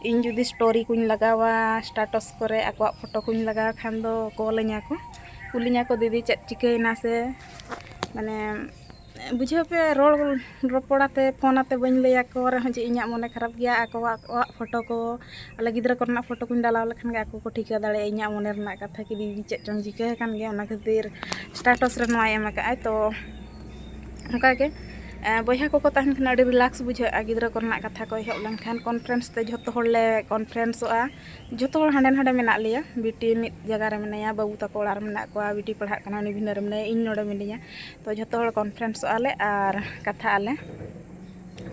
ᱤᱧ ᱡᱩᱫᱤ ᱥᱴᱳᱨᱤ ᱠᱚᱧ ᱞᱟᱜᱟᱣᱟ, ᱥᱴᱮᱴᱟᱥ ᱠᱚᱨᱮ ᱟᱠᱚᱣᱟᱜ ᱯᱷᱳᱴᱳ ᱠᱚᱧ ᱞᱟᱜᱟᱣ ᱠᱷᱟᱱ ᱫᱚ ᱠᱚᱞ ᱟᱹᱧᱟ ᱠᱚ, ᱠᱩᱞᱤᱧᱟ ᱠᱚ, "ᱫᱤᱫᱤ, ᱪᱮᱫ ᱪᱤᱠᱟᱹᱭᱮᱱᱟ?" ᱥᱮ ᱢᱟᱱᱮ ᱵᱩᱡᱷᱟᱹᱣ ᱯᱮ, ᱨᱚᱲ ᱨᱚᱯᱚᱲ ᱟᱛᱮ, ᱯᱷᱳᱱ ᱟᱛᱮ ᱵᱟᱹᱧ ᱞᱟᱹᱭ ᱟᱠᱚ ᱨᱮᱦᱚᱸ ᱡᱮ ᱤᱧᱟᱹᱜ ᱢᱚᱱᱮ ᱠᱷᱟᱨᱟᱯ ᱜᱮᱭᱟ᱾ ᱟᱠᱚᱣᱟᱜ, ᱟᱠᱚᱣᱟᱜ ᱯᱷᱳᱴᱳ ᱠᱚ, ᱟᱞᱮ ᱜᱤᱫᱽᱨᱟᱹ ᱠᱚᱨᱮᱱᱟᱜ ᱯᱷᱳᱴᱳ ᱠᱚᱧ ᱰᱟᱞᱟᱣ ᱞᱮᱠᱷᱟᱱ ᱜᱮ ᱟᱠᱚ ᱠᱚ ᱴᱷᱤᱠᱟᱹ ᱫᱟᱲᱮᱭᱟᱜᱼᱟ ᱤᱧᱟᱹᱜ ᱢᱚᱱᱮ ᱨᱮᱱᱟᱜ ᱠᱟᱛᱷᱟ, ᱠᱤ ᱫᱤᱫᱤ ᱪᱮᱫ ᱪᱚᱝ ᱪᱤᱠᱟᱹ ᱟᱠᱟᱱ ᱜᱮᱭᱟ, ᱚᱱᱟ ᱠᱷᱟᱹᱛᱤᱨ ᱥᱴᱮᱴᱟᱥ ᱨᱮ ᱱᱚᱣᱟᱭ ᱮᱢ ᱟᱠᱟᱫᱼᱟᱭ᱾ ᱛᱚ ᱚᱱᱠᱟᱜᱮ ᱮᱸ, ᱵᱚᱭᱦᱟ ᱠᱚᱠᱚ ᱛᱟᱦᱮᱱ ᱠᱷᱟᱱ ᱟᱹᱰᱤ ᱨᱤᱞᱟᱠᱥ ᱵᱩᱡᱷᱟᱹᱜᱼᱟ᱾ ᱜᱤᱫᱽᱨᱟᱹ ᱠᱚᱨᱮᱱᱟᱜ ᱠᱟᱛᱷᱟ ᱠᱚ ᱮᱦᱚᱵ ᱞᱮᱱᱠᱷᱟᱱ ᱠᱚᱱᱯᱷᱟᱨᱮᱱᱥ ᱛᱮ ᱡᱷᱚᱛᱚ ᱦᱚᱲᱞᱮ ᱠᱚᱱᱯᱷᱟᱨᱮᱱᱥᱚᱜᱼᱟ᱾ ᱡᱷᱚᱛᱚ ᱦᱚᱲ ᱦᱟᱸᱰᱮ ᱱᱟᱰᱮ ᱢᱮᱱᱟᱜ ᱞᱮᱭᱟ᱾ ᱵᱤᱴᱤ ᱢᱤᱫ ᱡᱟᱭᱜᱟ ᱨᱮ ᱢᱮᱱᱟᱭᱟ, ᱵᱟᱹᱵᱩ ᱛᱟᱠᱚ ᱚᱲᱟᱜ ᱨᱮ ᱢᱮᱱᱟᱜ ᱠᱚᱣᱟ, ᱵᱤᱴᱤ ᱯᱟᱲᱦᱟᱜ ᱠᱟᱱᱟ, ᱩᱱᱤ ᱵᱷᱤᱱᱟᱹ ᱨᱮ ᱢᱮᱱᱟᱭᱟ, ᱤᱧ ᱱᱚᱰᱮ ᱢᱤᱱᱟᱹᱧᱟ᱾ ᱛᱚ ᱡᱷᱚᱛᱚ ᱦᱚᱲ ᱠᱚᱱᱯᱷᱟᱨᱮᱱᱥᱚᱜᱼᱟ ᱞᱮ ᱟᱨ ᱠᱟᱛᱷᱟᱜ ᱟᱞᱮ᱾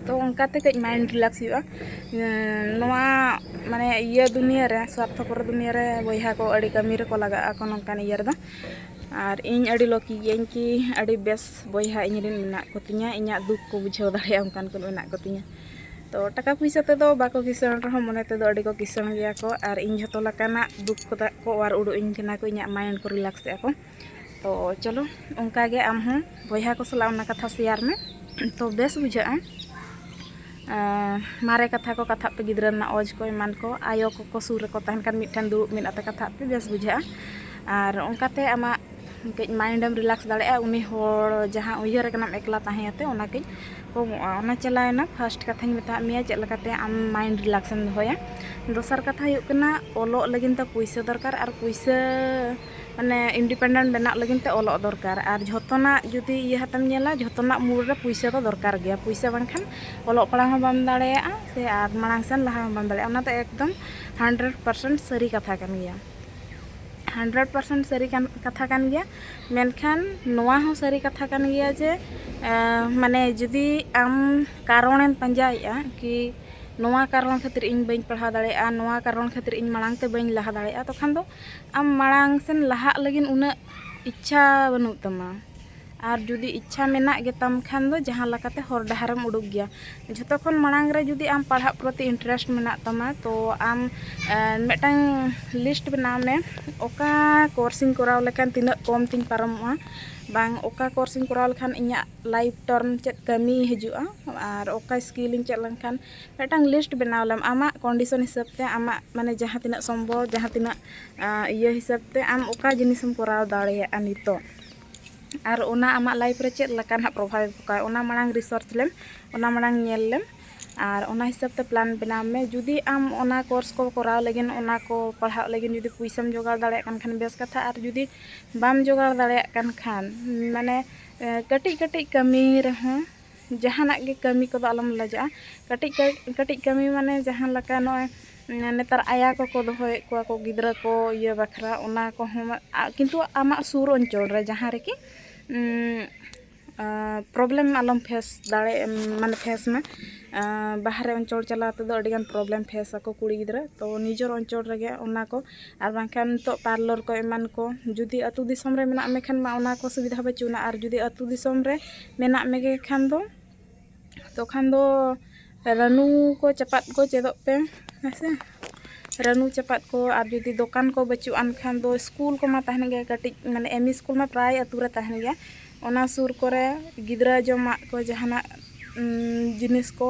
ᱛᱚ ᱚᱱᱠᱟᱛᱮ ᱠᱟᱹᱡ ᱢᱟᱭᱤᱱᱰ ᱨᱤᱞᱟᱠᱥ ᱦᱩᱭᱩᱜᱼᱟ᱾ ᱮᱸ, ᱱᱚᱣᱟ ᱢᱟᱱᱮ ᱤᱭᱟᱹ ᱫᱩᱱᱤᱭᱟᱹ ᱨᱮ, ᱥᱣᱟᱨᱛᱷᱚᱯᱚᱨ ᱫᱩᱱᱤᱭᱟᱹ ᱨᱮ ᱵᱚᱭᱦᱟ ᱠᱚ ᱟᱹᱰᱤ ᱠᱟᱹᱢᱤ ᱨᱮᱠᱚ ᱞᱟᱜᱟᱜ ᱟᱠᱚ ᱱᱚᱝᱠᱟᱱ ᱤᱭᱟᱹ ᱨᱮᱫᱚ᱾ ᱟᱨ ᱤᱧ ᱟᱹᱰᱤ ᱞᱚᱠᱤ ᱜᱤᱭᱟᱹᱧ ᱠᱤ ᱟᱹᱰᱤ ᱵᱮᱥ ᱵᱚᱭᱦᱟ ᱤᱧ ᱨᱮᱱ ᱢᱮᱱᱟᱜ ᱠᱚᱛᱤᱧᱟ, ᱤᱧᱟᱹᱜ ᱫᱩᱠ ᱠᱚ ᱵᱩᱡᱷᱟᱹᱣ ᱫᱟᱲᱮᱭᱟᱜᱼᱟ ᱚᱱᱠᱟᱱ ᱠᱚ ᱢᱮᱱᱟᱜ ᱠᱚᱛᱤᱧᱟ᱾ ᱛᱚ ᱴᱟᱠᱟ ᱯᱩᱭᱥᱟᱹ ᱛᱮᱫᱚ ᱵᱟᱠᱚ ᱠᱤᱥᱟᱹᱬ ᱨᱮᱦᱚᱸ ᱢᱚᱱᱮ ᱛᱮᱫᱚ ᱟᱹᱰᱤ ᱠᱚ ᱠᱤᱥᱟᱹᱬ ᱜᱮᱭᱟ ᱠᱚ, ᱟᱨ ᱤᱧ ᱡᱷᱚᱛᱚ ᱞᱮᱠᱟᱱᱟᱜ ᱫᱩᱠ ᱠᱚᱫᱚ ᱠᱚ ᱚᱣᱟᱨ ᱩᱰᱩᱠ ᱤᱧ ᱠᱟᱱᱟ ᱠᱚ, ᱤᱧᱟᱹᱜ ᱢᱟᱭᱤᱱᱰ ᱠᱚ ᱨᱤᱞᱟᱠᱥ ᱮᱫᱼᱟ ᱠᱚ᱾ ᱛᱚ ᱪᱚᱞᱚ, ᱚᱱᱠᱟ ᱜᱮ ᱟᱢ ᱦᱚᱸ ᱵᱚᱭᱦᱟ ᱠᱚ ᱥᱟᱞᱟᱜ ᱚᱱᱟ ᱠᱟᱛᱷᱟ ᱥᱮᱭᱟᱨ ᱢᱮ, ᱛᱚ ᱵᱮᱥ ᱵᱩᱡᱷᱟᱹᱜᱼᱟ᱾ ᱟᱸ, ᱢᱟᱨᱮ ᱠᱟᱛᱷᱟ ᱠᱚ ᱠᱟᱛᱷᱟᱜ ᱯᱮ, ᱜᱤᱫᱽᱨᱟᱹ ᱨᱮᱱᱟᱜ ᱚᱡᱽ ᱠᱚ ᱮᱢᱟᱱ ᱠᱚ, ᱟᱭᱳ ᱠᱚᱠᱚ ᱥᱩᱨ ᱨᱮᱠᱚ ᱛᱟᱦᱮᱱ ᱠᱷᱟᱱ ᱢᱤᱫᱴᱷᱮᱱ ᱫᱩᱲᱩᱵ ᱢᱤᱫ ᱟᱛᱮ ᱠᱟᱛᱷᱟᱜ ᱯᱮ, ᱵᱮᱥ ᱵᱩᱡᱷᱟᱹᱜᱼᱟ᱾ ᱟᱨ ᱚᱱᱠᱟᱛᱮ ᱟᱢᱟᱜ ᱠᱟᱹᱡ ᱢᱟᱭᱤᱱᱰ ᱮᱢ ᱨᱤᱞᱟᱠᱥ ᱫᱟᱲᱮᱭᱟᱜᱼᱟ᱾ ᱩᱱᱤ ᱦᱚᱲ ᱡᱟᱦᱟᱸ ᱩᱭᱦᱟᱹᱨ ᱠᱟᱱᱟᱢ ᱮᱠᱞᱟ ᱛᱟᱦᱮᱸ ᱟᱛᱮ, ᱚᱱᱟ ᱠᱟᱹᱡ ᱠᱚᱢᱚᱜᱼᱟ᱾ ᱚᱱᱟ ᱪᱟᱞᱟᱣᱮᱱᱟ ᱯᱷᱟᱥᱴ ᱠᱟᱛᱷᱟᱧ ᱢᱮᱛᱟᱫ ᱢᱮᱭᱟ, ᱪᱮᱫ ᱞᱮᱠᱟᱛᱮ ᱟᱢ ᱢᱟᱭᱤᱱᱰ ᱨᱤᱞᱟᱠᱥ ᱮᱢ ᱫᱚᱦᱚᱭᱟ᱾ ᱫᱚᱥᱟᱨ ᱠᱟᱛᱷᱟ ᱦᱩᱭᱩᱜ ᱠᱟᱱᱟ, ᱚᱞᱚᱜ ᱞᱟᱹᱜᱤᱫ ᱛᱮ ᱯᱩᱭᱥᱟᱹ ᱫᱚᱨᱠᱟᱨ, ᱟᱨ ᱯᱩᱭᱥᱟᱹ ᱢᱟᱱᱮ ᱤᱱᱰᱤᱯᱮᱱᱰᱮᱱᱴ ᱵᱮᱱᱟᱜ ᱞᱟᱹᱜᱤᱫ ᱛᱮ ᱚᱞᱚᱜ ᱫᱚᱨᱠᱟᱨ᱾ ᱟᱨ ᱡᱷᱚᱛᱚᱱᱟᱜ ᱡᱩᱫᱤ ᱤᱭᱟᱹ ᱦᱟᱛᱮᱢ ᱧᱮᱞᱟ, ᱡᱷᱚᱛᱚᱱᱟᱜ ᱢᱩᱲ ᱨᱮ ᱯᱩᱭᱥᱟᱹ ᱫᱚ ᱫᱚᱨᱠᱟᱨ ᱜᱮᱭᱟ᱾ ᱯᱩᱭᱥᱟᱹ ᱵᱟᱝᱠᱷᱟᱱ ᱚᱞᱚᱜ ᱯᱟᱲᱦᱟᱣ ᱦᱚᱸ ᱵᱟᱢ ᱫᱟᱲᱮᱭᱟᱜᱼᱟ ᱥᱮ ᱟᱨ ᱢᱟᱲᱟᱝ ᱥᱮᱱ ᱞᱟᱦᱟ ᱦᱚᱸ ᱵᱟᱢ ᱫᱟᱲᱮᱭᱟᱜᱼᱟ᱾ ᱚᱱᱟ ᱫᱚ ᱮᱠᱫᱚᱢ ᱦᱟᱱᱰᱨᱮᱰ ᱯᱟᱨᱥᱮᱱᱴ ᱥᱟᱹᱨᱤ ᱠᱟᱛᱷᱟ ᱠᱟᱱ ᱜᱮᱭᱟ᱾ ᱦᱟᱱᱰᱨᱮᱰ ᱯᱟᱨᱥᱮᱱᱴ ᱥᱟᱹᱨᱤ ᱠᱟᱱ, ᱠᱟᱛᱷᱟ ᱠᱟᱱ ᱜᱮᱭᱟ᱾ ᱢᱮᱱᱠᱷᱟᱱ ᱱᱚᱣᱟ ᱦᱚᱸ ᱥᱟᱹᱨᱤ ᱠᱟᱛᱷᱟ ᱠᱟᱱ ᱜᱮᱭᱟ ᱡᱮ, ᱮᱸ, ᱢᱟᱱᱮ ᱡᱩᱫᱤ ᱟᱢ ᱠᱟᱨᱚᱱᱮᱢ ᱯᱟᱸᱡᱟᱭᱮᱫᱼᱟ ᱠᱤ ᱱᱚᱣᱟ ᱠᱟᱨᱚᱱ ᱠᱷᱟᱹᱛᱤᱨ ᱤᱧ ᱵᱟᱹᱧ ᱯᱟᱲᱦᱟᱣ ᱫᱟᱲᱮᱭᱟᱜᱼᱟ, ᱱᱚᱣᱟ ᱠᱟᱨᱚᱱ ᱠᱷᱟᱹᱛᱤᱨ ᱤᱧ ᱢᱟᱲᱟᱝ ᱛᱮ ᱵᱟᱹᱧ ᱞᱟᱦᱟ ᱫᱟᱲᱮᱭᱟᱜᱼᱟ, ᱛᱚᱠᱷᱟᱱ ᱫᱚ ᱟᱢ ᱢᱟᱲᱟᱝ ᱥᱮᱱ ᱞᱟᱦᱟᱜ ᱞᱟᱹᱜᱤᱫ ᱩᱱᱟᱹᱜ ᱤᱪᱪᱷᱟ ᱵᱟᱹᱱᱩᱜ ᱛᱟᱢᱟ᱾ ᱟᱨ ᱡᱩᱫᱤ ᱤᱪᱪᱷᱟ ᱢᱮᱱᱟᱜ ᱜᱮᱛᱟᱢ ᱠᱷᱟᱱ ᱫᱚ ᱡᱟᱦᱟᱸ ᱞᱮᱠᱟᱛᱮ ᱦᱚᱨ ᱰᱟᱦᱟᱨᱮᱢ ᱩᱰᱩᱠ ᱜᱮᱭᱟ᱾ ᱡᱷᱚᱛᱚ ᱠᱷᱚᱱ ᱢᱟᱲᱟᱝ ᱨᱮ ᱡᱩᱫᱤ ᱟᱢ ᱯᱟᱲᱦᱟᱜ ᱯᱨᱚᱛᱤ ᱤᱱᱴᱟᱨᱮᱥᱴ ᱢᱮᱱᱟᱜ ᱛᱟᱢᱟ, ᱛᱚ ᱟᱢ, ᱮᱸ, ᱢᱤᱫᱴᱟᱝ ᱞᱤᱥᱴ ᱵᱮᱱᱟᱣ ᱢᱮ, ᱚᱠᱟ ᱠᱳᱨᱥᱤᱧ ᱠᱚᱨᱟᱣ ᱞᱮᱠᱷᱟᱱ ᱛᱤᱱᱟᱹᱜ ᱠᱚᱢ ᱛᱤᱧ ᱯᱟᱨᱚᱢᱚᱜᱼᱟ, ᱵᱟᱝ ᱚᱠᱟ ᱠᱳᱨᱥᱤᱧ ᱠᱚᱨᱟᱣ ᱞᱮᱠᱷᱟᱱ ᱤᱧᱟᱹᱜ ᱞᱟᱭᱤᱯᱷ ᱴᱟᱨᱢ ᱪᱮᱫ ᱠᱟᱹᱢᱤ ᱦᱤᱡᱩᱜᱼᱟ, ᱟᱨ ᱚᱠᱟ ᱥᱠᱤᱞᱤᱧ ᱪᱮᱫ ᱞᱮᱱᱠᱷᱟᱱ ᱢᱤᱫᱴᱟᱝ ᱞᱤᱥᱴ ᱵᱮᱱᱟᱣ ᱞᱮᱢ ᱟᱢᱟᱜ ᱠᱚᱱᱰᱤᱥᱚᱱ ᱦᱤᱥᱟᱹᱵ ᱛᱮ, ᱟᱢᱟᱜ ᱢᱟᱱᱮ ᱡᱟᱦᱟᱸ ᱛᱤᱱᱟᱹᱜ ᱥᱚᱢᱵᱷᱚᱵ, ᱡᱟᱦᱟᱸ ᱛᱤᱱᱟᱹᱜ, ᱟᱸ, ᱤᱭᱟᱹ ᱦᱤᱥᱟᱹᱵ ᱛᱮ ᱟᱢ ᱚᱠᱟ ᱡᱤᱱᱤᱥᱮᱢ ᱠᱚᱨᱟᱣ ᱫᱟᱲᱮᱭᱟᱜᱼᱟ ᱱᱤᱛᱚᱜ᱾ ᱟᱨ ᱚᱱᱟ ᱟᱢᱟᱜ ᱞᱟᱭᱤᱯᱷ ᱨᱮ ᱪᱮᱫ ᱞᱮᱠᱟ ᱱᱟᱦᱟᱜ ᱯᱨᱚᱵᱷᱟᱵᱽ ᱮ ᱯᱚᱠᱟᱭ, ᱚᱱᱟ ᱢᱟᱲᱟᱝ ᱨᱤᱥᱟᱨᱪ ᱞᱮᱢ, ᱚᱱᱟ ᱢᱟᱲᱟᱝ ᱧᱮᱞ ᱞᱮᱢ᱾ ᱟᱨ ᱚᱱᱟ ᱦᱤᱥᱟᱹᱵ ᱛᱮ ᱯᱞᱟᱱ ᱵᱮᱱᱟᱣ ᱢᱮ᱾ ᱡᱩᱫᱤ ᱟᱢ ᱚᱱᱟ ᱠᱳᱨᱥ ᱠᱚ ᱠᱚᱨᱟᱣ ᱞᱟᱹᱜᱤᱫ, ᱚᱱᱟ ᱠᱚ ᱯᱟᱲᱦᱟᱜ ᱞᱟᱹᱜᱤᱫ ᱡᱩᱫᱤ ᱯᱩᱭᱥᱟᱹᱢ ᱡᱚᱜᱟᱲ ᱫᱟᱲᱮᱭᱟᱜ ᱠᱟᱱ ᱠᱷᱟᱱ ᱵᱮᱥ ᱠᱟᱛᱷᱟ, ᱟᱨ ᱡᱩᱫᱤ ᱵᱟᱢ ᱡᱚᱜᱟᱲ ᱫᱟᱲᱮᱭᱟᱜ ᱠᱟᱱ ᱠᱷᱟᱱ, ᱢᱟᱱᱮ, ᱮ, ᱠᱟᱹᱴᱤᱡ ᱠᱟᱹᱴᱤᱡ ᱠᱟᱹᱢᱤ ᱨᱮᱦᱚᱸ, ᱡᱟᱦᱟᱱᱟᱜ ᱜᱮ ᱠᱟᱹᱢᱤ ᱠᱚᱫᱚ ᱟᱞᱚᱢ ᱞᱟᱡᱟᱜᱼᱟ᱾ ᱠᱟᱹᱴᱤᱡ ᱠᱟᱹ-, ᱠᱟᱹᱴᱤᱡ ᱠᱟᱹᱢᱤ ᱢᱟᱱᱮ ᱡᱟᱦᱟᱸ ᱞᱮᱠᱟ ᱱᱚᱜᱼᱚᱭ, ᱩᱸ, ᱱᱮᱛᱟᱨ ᱟᱭᱟ ᱠᱚᱠᱚ ᱫᱚᱦᱚᱭᱮᱫ ᱠᱚᱣᱟ ᱠᱚ ᱜᱤᱫᱽᱨᱟᱹ ᱠᱚ ᱤᱭᱟᱹ ᱵᱟᱠᱷᱨᱟ, ᱚᱱᱟ ᱠᱚᱦᱚᱸ ᱢᱟ-, ᱟ-, ᱠᱤᱱᱛᱩ ᱟᱢᱟᱜ ᱥᱩᱨ ᱚᱧᱪᱚᱞ ᱨᱮ ᱡᱟᱦᱟᱸ ᱨᱮᱠᱤ, ᱩᱸ, ᱟ, ᱯᱨᱚᱵᱞᱮᱢ ᱟᱞᱚᱢ ᱯᱷᱮᱥ ᱫᱟᱲᱮ-, ᱢᱟᱱᱮ ᱯᱷᱮᱥ ᱢᱟ᱾ ᱟ, ᱵᱟᱦᱨᱮ ᱚᱧᱪᱚᱞ ᱪᱟᱞᱟᱣ ᱛᱮᱫᱚ ᱟᱹᱰᱤᱜᱟᱱ ᱯᱨᱚᱵᱞᱮᱢ ᱯᱷᱮᱥ ᱟᱠᱚ ᱠᱩᱲᱤ ᱜᱤᱫᱽᱨᱟᱹ᱾ ᱛᱚ ᱱᱤᱡᱮᱨ ᱚᱧᱪᱚᱞ ᱨᱮᱜᱮ ᱚᱱᱟ ᱠᱚ, ᱟᱨ ᱵᱟᱝᱠᱷᱟᱱ ᱱᱤᱛᱚᱜ ᱯᱟᱨᱞᱚᱨ ᱠᱚ ᱮᱢᱟᱱ ᱠᱚ, ᱡᱩᱫᱤ ᱟᱹᱛᱩ ᱫᱤᱥᱚᱢ ᱨᱮ ᱢᱮᱱᱟᱜ ᱢᱮ ᱠᱷᱟᱱ ᱢᱟ ᱚᱱᱟ ᱠᱚ ᱥᱩᱵᱤᱫᱷᱟ ᱵᱟᱹᱪᱩᱜ ᱟᱱᱟ, ᱟᱨ ᱡᱩᱫᱤ ᱟᱹᱛᱩ ᱫᱤᱥᱚᱢ ᱨᱮ ᱢᱮᱱᱟᱜ ᱢᱮᱜᱮ ᱠᱷᱟᱱ ᱫᱚ, ᱛᱚᱠᱷᱟᱱ ᱫᱚ ᱨᱟᱹᱱᱩ ᱠᱚ ᱪᱟᱯᱟᱫ ᱠᱚ ᱪᱮᱫᱚᱜ ᱯᱮ, ᱦᱮᱸ ᱥᱮ᱾ ᱨᱟᱹᱱᱩ ᱪᱟᱯᱟᱫ ᱠᱚ, ᱟᱨ ᱡᱩᱫᱤ ᱫᱚᱠᱟᱱ ᱠᱚ ᱵᱟᱹᱪᱩᱜ ᱟᱱ ᱠᱷᱟᱱ ᱫᱚ ᱥᱠᱩᱞ ᱠᱚᱢᱟ ᱛᱟᱦᱮᱱ ᱜᱮᱭᱟ ᱠᱟᱹᱴᱤᱡ, ᱢᱟᱱᱮ ᱮᱢ ᱤ ᱥᱠᱩᱞ ᱢᱟ ᱯᱨᱟᱭ ᱟᱹᱛᱩ ᱨᱮ ᱛᱟᱦᱮᱱ ᱜᱮᱭᱟ᱾ ᱚᱱᱟ ᱥᱩᱨ ᱠᱚᱨᱮ ᱜᱤᱫᱽᱨᱟᱹ ᱡᱚᱢᱟᱜ ᱠᱚ ᱡᱟᱦᱟᱱᱟᱜ, ᱩᱸ, ᱡᱤᱱᱤᱥ ᱠᱚ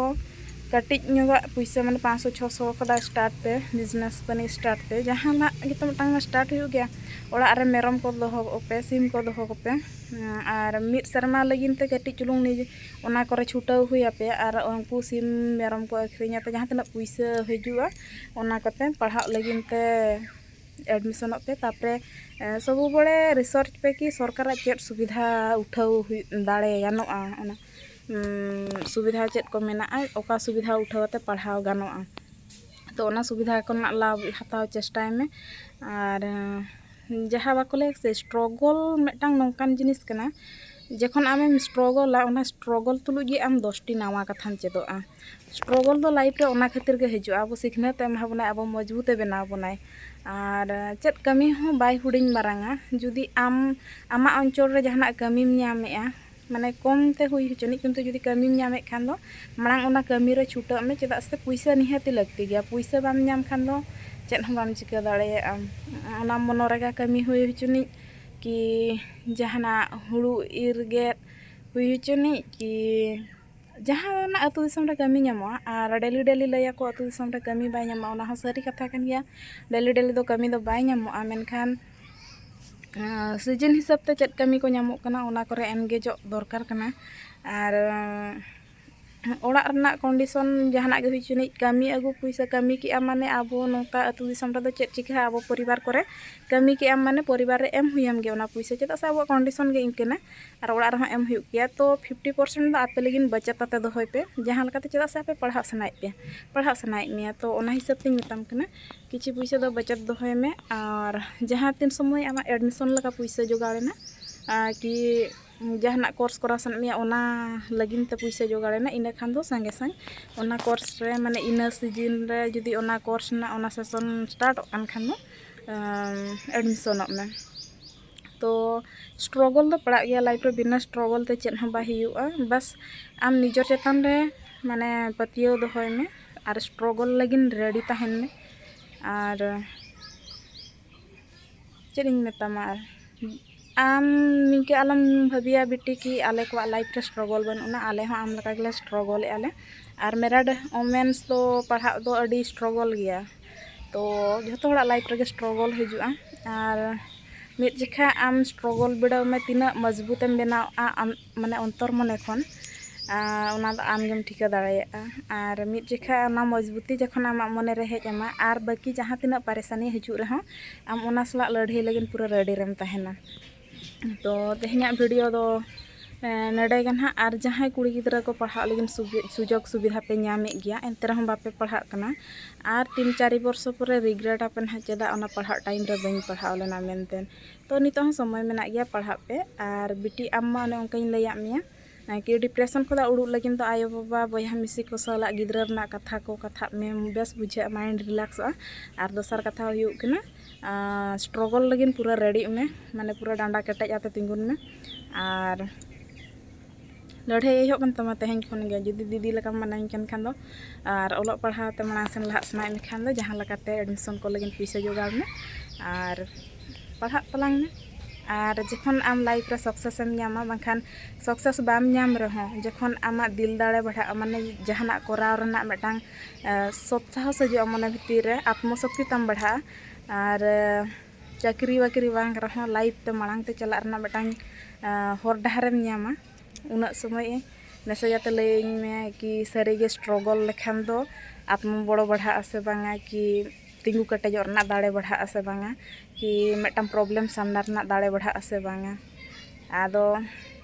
ᱠᱟᱹᱴᱤᱡ ᱧᱚᱜᱟᱜ ᱯᱩᱭᱥᱟᱹ, ᱢᱟᱱᱮ ᱯᱟᱸᱪᱥᱚ ᱪᱷᱚᱥᱚ ᱠᱷᱚᱱᱟᱜ ᱥᱴᱟᱨᱴ ᱯᱮ, ᱵᱤᱡᱽᱱᱮᱥ ᱛᱟᱹᱱᱤᱡ ᱥᱴᱟᱨᱴ ᱯᱮ᱾ ᱡᱟᱦᱟᱱᱟᱜ ᱜᱮᱛᱚ ᱢᱤᱫᱴᱟᱝ ᱢᱟ ᱥᱴᱟᱨᱴ ᱦᱩᱭᱩᱜ ᱜᱮᱭᱟ᱾ ᱚᱲᱟᱜ ᱨᱮ ᱢᱮᱨᱚᱢ ᱠᱚ ᱫᱚᱦᱚ ᱠᱚᱯᱮ, ᱥᱤᱢ ᱠᱚ ᱫᱚᱦᱚ ᱠᱚᱯᱮ, ᱩᱸ, ᱟᱨ ᱢᱤᱫ ᱥᱮᱨᱢᱟ ᱞᱟᱹᱜᱤᱫ ᱛᱮ ᱠᱟᱹᱴᱤᱡ ᱪᱩᱞᱩᱝ ᱱᱤᱡᱮ ᱚᱱᱟ ᱠᱚᱨᱮ ᱪᱷᱩᱴᱟᱹᱣ ᱦᱩᱭ ᱟᱯᱮᱭᱟ᱾ ᱟᱨ ᱩᱱᱠᱩ ᱥᱤᱢ ᱢᱮᱨᱚᱢ ᱠᱚ ᱟᱹᱠᱷᱨᱤᱧ ᱟᱛᱮ ᱡᱟᱦᱟᱸ ᱛᱤᱱᱟᱹᱜ ᱯᱩᱭᱥᱟᱹ ᱦᱤᱡᱩᱜᱼᱟ, ᱚᱱᱟ ᱠᱚᱛᱮ ᱯᱟᱲᱦᱟᱜ ᱞᱟᱹᱜᱤᱫ ᱛᱮ ᱮᱰᱢᱤᱥᱚᱱᱚᱜ ᱯᱮ᱾ ᱛᱟᱨᱯᱚᱨᱮ, ᱮ, ᱥᱚᱵᱩ ᱵᱚᱲᱮ ᱨᱤᱥᱟᱨᱪ ᱯᱮ ᱠᱤ ᱥᱚᱨᱠᱟᱨᱟᱜ ᱪᱮᱫ ᱥᱩᱵᱤᱫᱷᱟ ᱩᱴᱷᱟᱹᱣ ᱦᱩᱭᱩᱜ, ᱫᱟᱲᱮ ᱜᱟᱱᱚᱜᱼᱟ, ᱚᱱᱟ, ᱩᱸ, ᱥᱩᱵᱤᱫᱷᱟ ᱪᱮᱫ ᱠᱚ ᱢᱮᱱᱟᱜᱼᱟ, ᱚᱠᱟ ᱥᱩᱵᱤᱫᱷᱟ ᱩᱴᱷᱟᱹᱣ ᱠᱟᱛᱮ ᱯᱟᱲᱦᱟᱣ ᱜᱟᱱᱚᱜᱼᱟ᱾ ᱛᱚ ᱚᱱᱟ ᱥᱩᱵᱤᱫᱷᱟ ᱠᱚᱨᱮᱱᱟᱜ ᱞᱟᱵᱷ ᱦᱟᱛᱟᱣ ᱪᱮᱥᱴᱟᱭ ᱢᱮ᱾ ᱟᱨ, ᱮ, ᱡᱟᱦᱟᱸ ᱵᱟᱠᱚ ᱞᱟᱹᱭᱟ ᱥᱮ, ᱥᱴᱨᱚᱜᱚᱞ ᱢᱤᱫᱴᱟᱝ ᱱᱚᱝᱠᱟᱱ ᱡᱤᱱᱤᱥ ᱠᱟᱱᱟ, ᱡᱚᱠᱷᱚᱱ ᱟᱢᱮᱢ ᱥᱴᱨᱚᱜᱚᱞᱟ, ᱚᱱᱟ ᱥᱴᱨᱚᱜᱚᱞ ᱛᱩᱞᱩᱡ ᱜᱮ ᱟᱢ ᱫᱚᱥᱴᱤ ᱱᱟᱣᱟ ᱠᱟᱛᱷᱟᱢ ᱪᱮᱫᱚᱜᱼᱟ᱾ ᱥᱴᱨᱚᱜᱚᱞ ᱫᱚ ᱞᱟᱭᱤᱯᱷ ᱨᱮ ᱚᱱᱟ ᱠᱷᱟᱹᱛᱤᱨ ᱜᱮ ᱦᱤᱡᱩᱜᱼᱟ, ᱟᱵᱚ ᱥᱤᱠᱷᱱᱟᱹᱛ ᱮ ᱮᱢᱟ ᱵᱚᱱᱟᱭ, ᱟᱵᱚ ᱢᱚᱡᱽᱵᱩᱛ ᱮ ᱵᱮᱱᱟᱣ ᱵᱚᱱᱟᱭ᱾ ᱟᱨ ᱪᱮᱫ ᱠᱟᱹᱢᱤ ᱦᱚᱸ ᱵᱟᱭ ᱦᱩᱰᱤᱧ ᱢᱟᱨᱟᱝᱟ᱾ ᱡᱩᱫᱤ ᱟᱢ ᱟᱢᱟᱜ ᱚᱧᱪᱚᱞ ᱨᱮ ᱡᱟᱦᱟᱱᱟᱜ ᱠᱟᱹᱢᱤᱢ ᱧᱟᱢᱮᱜᱼᱟ, ᱢᱟᱱᱮ ᱠᱚᱢ ᱛᱮ ᱦᱩᱭ ᱦᱚᱪᱚᱱᱤᱡ, ᱠᱤᱱᱛᱩ ᱡᱩᱫᱤ ᱠᱟᱹᱢᱤᱢ ᱧᱟᱢᱮᱫ ᱠᱷᱟᱱ ᱫᱚ ᱢᱟᱲᱟᱝ ᱚᱱᱟ ᱠᱟᱹᱢᱤ ᱨᱮ ᱪᱷᱩᱴᱟᱹᱜ ᱢᱮ, ᱪᱮᱫᱟᱜ ᱥᱮ ᱯᱩᱭᱥᱟᱹ ᱱᱤᱦᱟᱹᱛᱤ ᱞᱟᱹᱠᱛᱤ ᱜᱮᱭᱟ᱾ ᱯᱩᱭᱥᱟᱹ ᱵᱟᱢ ᱧᱟᱢ ᱠᱷᱟᱱ ᱫᱚ ᱪᱮᱫ ᱦᱚᱸ ᱵᱟᱢ ᱪᱤᱠᱟᱹ ᱫᱟᱲᱮᱭᱟᱜᱼᱟ᱾ ᱚᱱᱟ ᱢᱚᱱᱨᱮᱜᱟ ᱠᱟᱹᱢᱤ ᱦᱩᱭ ᱦᱚᱪᱚᱱᱤᱡ, ᱠᱤ ᱡᱟᱦᱟᱱᱟᱜ ᱦᱩᱲᱩ ᱤᱨ ᱜᱮᱫ ᱦᱩᱭ ᱦᱚᱪᱚᱱᱤᱡ, ᱠᱤ ᱡᱟᱦᱟᱱᱟᱜ ᱟᱹᱛᱩ ᱫᱤᱥᱚᱢ ᱨᱮ ᱠᱟᱹᱢᱤ ᱧᱟᱢᱚᱜᱼᱟ᱾ ᱟᱨ ᱰᱮᱞᱤ ᱰᱮᱞᱤ ᱞᱟᱹᱭᱟᱠᱚ ᱟᱹᱛᱩ ᱫᱤᱥᱚᱢ ᱨᱮ ᱠᱟᱹᱢᱤ ᱵᱟᱭ ᱧᱟᱢᱚᱜᱼᱟ, ᱚᱱᱟ ᱦᱚᱸ ᱥᱟᱹᱨᱤ ᱠᱟᱛᱷᱟ ᱠᱟᱱ ᱜᱮᱭᱟ, ᱰᱮᱞᱤ ᱰᱮᱞᱤ ᱫᱚ ᱠᱟᱹᱢᱤ ᱫᱚ ᱵᱟᱭ ᱧᱟᱢᱚᱜᱼᱟ᱾ ᱢᱮᱱᱠᱷᱟᱱ ᱥᱤᱡᱤᱱ ᱦᱤᱥᱟᱹᱵ ᱛᱮ ᱪᱮᱫ ᱠᱟᱹᱢᱤ ᱠᱚ ᱧᱟᱢᱚᱜ ᱠᱟᱱᱟ, ᱚᱱᱟ ᱠᱚᱨᱮ ᱮᱱᱜᱮᱡᱚᱜ ᱫᱚᱨᱠᱟᱨ ᱠᱟᱱᱟ᱾ ᱟᱨ ᱚᱲᱟᱜ ᱨᱮᱱᱟᱜ ᱠᱚᱱᱰᱤᱥᱚᱱ ᱡᱟᱦᱟᱱᱟᱜ ᱜᱮ ᱦᱩᱭ ᱦᱚᱪᱚᱱᱤᱡ, ᱠᱟᱹᱢᱤ ᱟᱹᱜᱩ ᱯᱩᱭᱥᱟᱹ, ᱠᱟᱹᱢᱤ ᱠᱮᱜᱼᱟ ᱢᱟᱱᱮ ᱟᱵᱚ ᱱᱚᱝᱠᱟ ᱟᱹᱛᱩ ᱫᱤᱥᱚᱢ ᱨᱮᱫᱚ ᱪᱮᱫ ᱪᱤᱠᱟᱹᱜᱼᱟ, ᱟᱵᱚ ᱯᱚᱨᱤᱵᱟᱨ ᱠᱚᱨᱮ ᱠᱟᱹᱢᱤ ᱠᱮᱜᱼᱟᱢ ᱢᱟᱱᱮ ᱯᱚᱨᱤᱵᱟᱨ ᱨᱮ ᱮᱢ ᱦᱩᱭᱟᱢ ᱜᱮᱭᱟ ᱚᱱᱟ ᱯᱩᱭᱥᱟᱹ, ᱪᱮᱫᱟᱜ ᱥᱮ ᱟᱵᱚᱣᱟᱜ ᱠᱚᱱᱰᱤᱥᱚᱱ ᱜᱮ ᱤᱱᱠᱟᱹᱱᱟ᱾ ᱟᱨ ᱚᱲᱟᱜ ᱨᱮᱦᱚᱸ ᱮᱢ ᱦᱩᱭᱩᱜ ᱜᱮᱭᱟ᱾ ᱛᱚ ᱯᱷᱤᱯᱴᱤ ᱯᱟᱨᱥᱮᱱᱴ ᱫᱚ ᱟᱯᱮ ᱞᱟᱹᱜᱤᱫ ᱵᱟᱪᱟᱛ ᱠᱟᱛᱮ ᱫᱚᱦᱚᱭ ᱯᱮ, ᱡᱟᱦᱟᱸ ᱞᱮᱠᱟᱛᱮ, ᱪᱮᱫᱟᱜ ᱥᱮ ᱟᱯᱮ ᱯᱟᱲᱦᱟᱜ ᱥᱟᱱᱟᱭᱮᱫ ᱯᱮᱭᱟ, ᱯᱟᱲᱦᱟᱜ ᱥᱟᱱᱟᱭᱮᱫ ᱢᱮᱭᱟ᱾ ᱛᱚ ᱚᱱᱟ ᱦᱤᱥᱟᱹᱵ ᱛᱤᱧ ᱢᱮᱛᱟᱢ ᱠᱟᱱᱟ, ᱠᱤᱪᱷᱩ ᱯᱩᱭᱥᱟᱹ ᱫᱚ ᱵᱟᱪᱟᱛ ᱫᱚᱦᱚᱭ ᱢᱮ᱾ ᱟᱨ ᱡᱟᱦᱟᱸ ᱛᱤᱱ ᱥᱚᱢᱚᱭ ᱟᱢᱟᱜ ᱮᱰᱢᱤᱥᱚᱱ ᱞᱮᱠᱟ ᱯᱩᱭᱥᱟᱹ ᱡᱚᱜᱟᱲ ᱮᱱᱟ, ᱟᱨ ᱠᱤ ᱡᱟᱦᱟᱱᱟᱜ ᱠᱳᱨᱥ ᱠᱚᱨᱟᱣ ᱥᱟᱱᱟᱭᱮᱫ ᱢᱮᱭᱟ, ᱚᱱᱟ ᱞᱟᱹᱜᱤᱫ ᱛᱮ ᱯᱩᱭᱥᱟᱹ ᱡᱚᱜᱟᱲ ᱮᱱᱟ, ᱤᱱᱟᱹ ᱠᱷᱟᱱ ᱫᱚ ᱥᱟᱸᱜᱮ ᱥᱟᱸᱜᱮ ᱚᱱᱟ ᱠᱳᱨᱥ ᱨᱮ, ᱢᱟᱱᱮ ᱤᱱᱟᱹ ᱥᱤᱡᱤᱱ ᱨᱮ ᱡᱩᱫᱤ ᱚᱱᱟ ᱠᱳᱨᱥ ᱨᱮᱱᱟᱜ ᱚᱱᱟ ᱥᱮᱥᱚᱱ ᱥᱴᱟᱨᱴᱚᱜ ᱠᱟᱱ ᱠᱷᱟᱱ ᱫᱚ ᱮᱰᱢᱤᱥᱚᱱᱚᱜ ᱢᱮ᱾ ᱛᱚ ᱥᱴᱨᱚᱜᱚᱞ ᱫᱚ ᱯᱟᱲᱟᱜ ᱜᱮᱭᱟ, ᱞᱟᱭᱤᱯᱷ ᱨᱮ ᱵᱤᱱᱟᱹ ᱥᱴᱨᱚᱜᱚᱞ ᱛᱮ ᱪᱮᱫ ᱦᱚᱸ ᱵᱟᱭ ᱦᱩᱭᱩᱜᱼᱟ᱾ ᱵᱟᱥ ᱟᱢ ᱱᱤᱡᱮᱨ ᱪᱮᱛᱟᱱ ᱨᱮ ᱢᱟᱱᱮ ᱯᱟᱹᱛᱭᱟᱹᱣ ᱫᱚᱦᱚᱭ ᱢᱮ ᱟᱨ ᱥᱴᱨᱚᱜᱚᱞ ᱞᱟᱹᱜᱤᱫ ᱨᱮᱰᱤ ᱛᱟᱦᱮᱱ ᱢᱮ᱾ ᱟᱨ ᱪᱮᱫ ᱤᱧ ᱢᱮᱛᱟᱢᱟ, ᱟᱨ ᱟᱢ ᱱᱤᱝᱠᱟᱹ ᱟᱞᱚᱢ ᱵᱷᱟᱹᱵᱤᱭᱟ ᱵᱤᱴᱤ ᱠᱤ ᱟᱞᱮ ᱠᱚᱣᱟᱜ ᱞᱟᱭᱤᱯᱷ ᱨᱮ ᱥᱴᱨᱚᱜᱚᱞ ᱵᱟᱹᱱᱩᱜᱼᱟ, ᱟᱞᱮ ᱦᱚᱸ ᱟᱢ ᱞᱮᱠᱟ ᱜᱮᱞᱮ ᱥᱴᱨᱚᱜᱚᱞᱮᱫᱼᱟ ᱞᱮ᱾ ᱟᱨ ᱢᱮᱨᱟᱰ ᱳᱢᱮᱱᱥ ᱫᱚ ᱯᱟᱲᱦᱟᱜ ᱫᱚ ᱟᱹᱰᱤ ᱥᱴᱨᱚᱜᱚᱞ ᱜᱮᱭᱟ᱾ ᱛᱚ ᱡᱷᱚᱛᱚ ᱦᱚᱲᱟᱜ ᱞᱟᱭᱤᱯᱷ ᱨᱮᱜᱮ ᱥᱴᱨᱚᱜᱚᱞ ᱦᱤᱡᱩᱜᱼᱟ᱾ ᱟᱨ ᱢᱤᱫ ᱡᱚᱠᱷᱟ ᱟᱢ ᱥᱴᱨᱚᱜᱚᱞ ᱵᱤᱰᱟᱹᱣ ᱢᱮ, ᱛᱤᱱᱟᱹᱜ ᱢᱚᱡᱽᱵᱩᱛᱮᱢ ᱵᱮᱱᱟᱣᱼᱟ ᱟᱢ, ᱢᱟᱱᱮ ᱚᱱᱛᱚᱨ ᱢᱚᱱᱮ ᱠᱷᱚᱱ, ᱟᱨ ᱚᱱᱟ ᱫᱚ ᱟᱢ ᱜᱮᱢ ᱴᱷᱤᱠᱟᱹ ᱫᱟᱲᱮᱭᱟᱜᱼᱟ᱾ ᱟᱨ ᱢᱤᱫ ᱡᱚᱠᱷᱟ ᱚᱱᱟ ᱢᱚᱡᱽᱵᱩᱛᱤ ᱡᱚᱠᱷᱚᱱ ᱟᱢᱟᱜ ᱢᱚᱱᱮ ᱨᱮ ᱦᱮᱡ ᱟᱢᱟ, ᱟᱨ ᱵᱟᱹᱠᱤ ᱡᱟᱦᱟᱸ ᱛᱤᱱᱟᱹᱜ ᱯᱟᱨᱮᱥᱟᱱᱤ ᱦᱤᱡᱩᱜ ᱨᱮᱦᱚᱸ, ᱟᱢ ᱚᱱᱟ ᱥᱟᱞᱟᱜ ᱞᱟᱹᱲᱦᱟᱹᱭ ᱞᱟᱹᱜᱤᱫ ᱯᱩᱨᱟᱹ ᱨᱮᱰᱤ ᱨᱮᱢ ᱛᱟᱦᱮᱱᱟ᱾ ᱛᱚ ᱛᱮᱦᱮᱧᱟᱜ ᱵᱷᱤᱰᱤᱭᱳ ᱫᱚ ᱮᱸ, ᱱᱚᱰᱮ ᱜᱮ ᱱᱟᱦᱟᱜ᱾ ᱟᱨ ᱡᱟᱦᱟᱸᱭ ᱠᱩᱲᱤ ᱜᱤᱫᱽᱨᱟᱹ ᱠᱚ ᱯᱟᱲᱦᱟᱜ ᱞᱟᱹᱜᱤᱫ ᱥᱩᱵᱤ-, ᱥᱩᱡᱳᱜᱽ ᱥᱩᱵᱤᱫᱷᱟ ᱯᱮ ᱧᱟᱢᱮᱫ ᱜᱮᱭᱟ, ᱮᱱᱛᱮ ᱨᱮᱦᱚᱸ ᱵᱟᱯᱮ ᱯᱟᱲᱦᱟᱜ ᱠᱟᱱᱟ, ᱟᱨ ᱛᱤᱱ ᱪᱟᱨᱤ ᱵᱚᱨᱥᱚ ᱯᱚᱨᱮ ᱨᱤᱜᱨᱮᱴ ᱟᱯᱮ ᱱᱟᱦᱟᱜ, ᱪᱮᱫᱟᱜ ᱚᱱᱟ ᱯᱟᱲᱦᱟᱜ ᱴᱟᱭᱤᱢ ᱨᱮ ᱵᱟᱹᱧ ᱯᱟᱲᱦᱟᱣ ᱞᱮᱱᱟ ᱢᱮᱱᱛᱮ᱾ ᱛᱚ ᱱᱤᱛᱚᱜ ᱦᱚᱸ ᱥᱚᱢᱚᱭ ᱢᱮᱱᱟᱜ ᱜᱮᱭᱟ, ᱯᱟᱲᱦᱟᱜ ᱯᱮ᱾ ᱟᱨ ᱵᱤᱴᱤ, ᱟᱢ ᱢᱟ ᱚᱱᱮ ᱚᱱᱠᱟᱧ ᱞᱟᱹᱭᱟᱫ ᱢᱮᱭᱟ, ᱠᱤ ᱰᱤᱯᱨᱮᱥᱚᱱ ᱠᱷᱚᱱᱟᱜ ᱩᱰᱩᱠ ᱞᱟᱹᱜᱤᱫ ᱫᱚ ᱟᱭᱳᱼᱵᱟᱵᱟ, ᱵᱚᱭᱦᱟ ᱢᱤᱥᱤ ᱠᱚ ᱥᱟᱞᱟᱜ ᱜᱤᱫᱽᱨᱟᱹ ᱨᱮᱱᱟᱜ ᱠᱟᱛᱷᱟ ᱠᱚ ᱠᱟᱛᱷᱟᱜ ᱢᱮ, ᱵᱮᱥ ᱵᱩᱡᱷᱟᱹᱜᱼᱟ, ᱢᱟᱭᱤᱱᱰ ᱨᱤᱞᱟᱠᱥᱚᱜᱼᱟ᱾ ᱟᱨ ᱫᱚᱥᱟᱨ ᱠᱟᱛᱷᱟ ᱦᱩᱭᱩᱜ ᱠᱟᱱᱟ, ᱥᱴᱨᱚᱜᱚᱞ ᱞᱟᱹᱜᱤᱫ ᱯᱩᱨᱟᱹ ᱨᱮᱰᱤᱜ ᱢᱮ, ᱢᱟᱱᱮ ᱯᱩᱨᱟᱹ ᱰᱟᱸᱰᱟ ᱠᱮᱴᱮᱡ ᱟᱛᱮ ᱛᱤᱸᱜᱩᱱ ᱢᱮ᱾ ᱟᱨ ᱞᱟᱹᱲᱦᱟᱹᱭ ᱮᱦᱚᱵ ᱮᱱ ᱛᱟᱢᱟ ᱛᱮᱦᱮᱧ ᱠᱷᱚᱱ ᱜᱮ, ᱡᱩᱫᱤ ᱫᱤᱫᱤ ᱞᱮᱠᱟᱢ ᱢᱟᱱᱟᱧ ᱠᱟᱱ ᱠᱷᱟᱱ ᱫᱚ᱾ ᱟᱨ ᱚᱞᱚᱜ ᱯᱟᱲᱦᱟᱣ ᱛᱮ ᱢᱟᱲᱟᱝ ᱥᱮᱱ ᱞᱟᱦᱟᱜ ᱥᱟᱱᱟᱭᱮᱫ ᱢᱮᱠᱷᱟᱱ ᱫᱚ, ᱡᱟᱦᱟᱸ ᱞᱮᱠᱟᱛᱮ ᱮᱰᱢᱤᱥᱚᱱ ᱠᱚ ᱞᱟᱹᱜᱤᱫ ᱯᱩᱭᱥᱟᱹ ᱡᱚᱜᱟᱲ ᱢᱮ ᱟᱨ ᱯᱟᱲᱦᱟᱜ ᱛᱟᱞᱟᱝ ᱢᱮ᱾ ᱟᱨ ᱡᱚᱠᱷᱚᱱ ᱟᱢ ᱞᱟᱭᱤᱯᱷ ᱨᱮ ᱥᱟᱠᱥᱮᱥ ᱮᱢ ᱧᱟᱢᱟ, ᱵᱟᱝᱠᱷᱟᱱ ᱥᱟᱠᱥᱮᱥ ᱵᱟᱢ ᱧᱟᱢ ᱨᱮᱦᱚᱸ, ᱡᱚᱠᱷᱚᱱ ᱟᱢᱟᱜ ᱫᱤᱞ ᱫᱟᱲᱮ ᱵᱟᱲᱦᱟᱜᱼᱟ, ᱢᱟᱱᱮ ᱡᱟᱦᱟᱱᱟᱜ ᱠᱚᱨᱟᱣ ᱨᱮᱱᱟᱜ ᱢᱤᱫᱴᱟᱝ ᱥᱚᱛ ᱥᱟᱦᱚᱥ ᱦᱤᱡᱩᱜᱼᱟ ᱢᱚᱱᱮ ᱵᱷᱤᱛᱤᱨ ᱨᱮ, ᱟᱛᱢᱚ ᱥᱚᱠᱛᱤ ᱛᱟᱢ ᱵᱟᱲᱦᱟᱜᱼᱟ᱾ ᱟᱨ ᱪᱟᱹᱠᱨᱤ ᱵᱟᱹᱠᱨᱤ ᱵᱟᱝ ᱨᱮᱦᱚᱸ, ᱞᱟᱭᱤᱯᱷ ᱛᱮ ᱢᱟᱲᱟᱝ ᱛᱮ ᱪᱟᱞᱟᱜ ᱨᱮᱱᱟᱜ ᱢᱤᱫᱴᱟᱝ ᱦᱚᱨ ᱰᱟᱦᱟᱨᱮᱢ ᱧᱟᱢᱟ᱾ ᱩᱱᱟᱹᱜ ᱥᱚᱢᱚᱭ ᱢᱮᱥᱮᱡᱽ ᱟᱛᱮ ᱞᱟᱹᱭᱟᱹᱧ ᱢᱮ ᱠᱤ ᱥᱟᱹᱨᱤᱜᱮ ᱥᱴᱨᱚᱜᱚᱞ ᱞᱮᱠᱷᱟᱱ ᱫᱚ ᱟᱛᱢᱚ ᱵᱚᱲᱚ ᱵᱟᱲᱦᱟᱜᱼᱟ ᱥᱮ ᱵᱟᱝᱟ, ᱠᱤ ᱛᱤᱸᱜᱩ ᱠᱮᱴᱮᱡᱚᱜ ᱨᱮᱱᱟᱜ ᱫᱟᱲᱮ ᱵᱟᱲᱦᱟᱜᱼᱟ ᱥᱮ ᱵᱟᱝᱟ, ᱠᱤ ᱢᱤᱫᱴᱟᱝ ᱯᱨᱚᱵᱞᱮᱢ ᱥᱟᱢᱱᱟ ᱨᱮᱱᱟᱜ ᱫᱟᱲᱮ ᱵᱟᱲᱦᱟᱜᱼᱟ ᱥᱮ ᱵᱟᱝᱟ᱾ ᱟᱫᱚ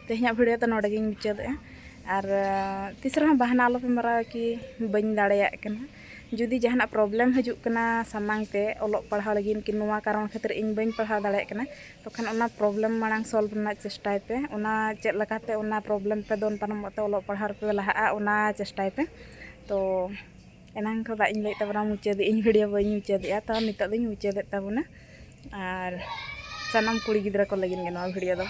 ᱛᱮᱦᱮᱧᱟᱜ ᱵᱷᱤᱰᱤᱭᱳ ᱫᱚ ᱱᱚᱰᱮ ᱜᱤᱧ ᱢᱩᱪᱟᱹᱫᱮᱜᱼᱟ᱾ ᱟᱨ ᱛᱤᱥ ᱨᱮᱦᱚᱸ ᱵᱟᱦᱱᱟ ᱟᱞᱚᱯᱮ ᱢᱟᱨᱟᱣᱟ ᱠᱤ ᱵᱟᱹᱧ ᱫᱟᱲᱮᱭᱟᱜ ᱠᱟᱱᱟ᱾ ᱡᱩᱫᱤ ᱡᱟᱦᱟᱱᱟᱜ ᱯᱨᱚᱵᱞᱮᱢ ᱦᱤᱡᱩᱜ ᱠᱟᱱᱟ ᱥᱟᱢᱟᱝ ᱛᱮ ᱚᱞᱚᱜ ᱯᱟᱲᱦᱟᱣ ᱞᱟᱹᱜᱤᱫ, ᱠᱤ ᱱᱚᱣᱟ ᱠᱟᱨᱚᱱ ᱠᱷᱟᱹᱛᱤᱨ ᱤᱧ ᱵᱟᱹᱧ ᱯᱟᱲᱦᱟᱣ ᱫᱟᱲᱮᱭᱟᱜ ᱠᱟᱱᱟ, ᱛᱚᱠᱷᱟᱱ ᱚᱱᱟ ᱯᱨᱚᱵᱞᱮᱢ ᱢᱟᱲᱟᱝ ᱥᱚᱞᱵᱷ ᱨᱮᱱᱟᱜ ᱪᱮᱥᱴᱟᱭ ᱯᱮ᱾ ᱚᱱᱟ ᱪᱮᱫ ᱞᱮᱠᱟᱛᱮ ᱚᱱᱟ ᱯᱨᱚᱵᱞᱮᱢ ᱯᱮ ᱫᱚᱱ ᱯᱟᱨᱚᱢᱚᱜ ᱛᱮ ᱚᱞᱚᱜ ᱯᱟᱲᱦᱟᱣ ᱨᱮᱯᱮ ᱞᱟᱦᱟᱜᱼᱟ, ᱚᱱᱟ ᱪᱮᱥᱴᱟᱭ ᱯᱮ᱾ ᱛᱚ ᱮᱱᱟᱝ ᱠᱷᱚᱱᱟᱜ ᱤᱧ ᱞᱟᱹᱭᱮᱫ ᱛᱟᱵᱚᱱᱟ ᱢᱩᱪᱟᱹᱫᱮᱜ ᱟᱹᱧ, ᱵᱷᱤᱰᱤᱭᱳ ᱵᱟᱹᱧ ᱢᱩᱪᱟᱹᱫᱮᱜᱼᱟ, ᱛᱚ ᱱᱤᱛᱚᱜ ᱫᱚᱧ ᱢᱩᱪᱟᱹᱫᱮᱫ ᱛᱟᱵᱚᱱᱟ᱾ ᱟᱨ ᱥᱟᱱᱟᱢ ᱠᱩᱲᱤ ᱜᱤᱫᱽᱨᱟᱹ ᱠᱚ ᱞᱟᱹᱜᱤᱫ ᱜᱮ ᱱᱚᱣᱟ ᱵᱷᱤᱰᱤᱭᱳ ᱫᱚ᱾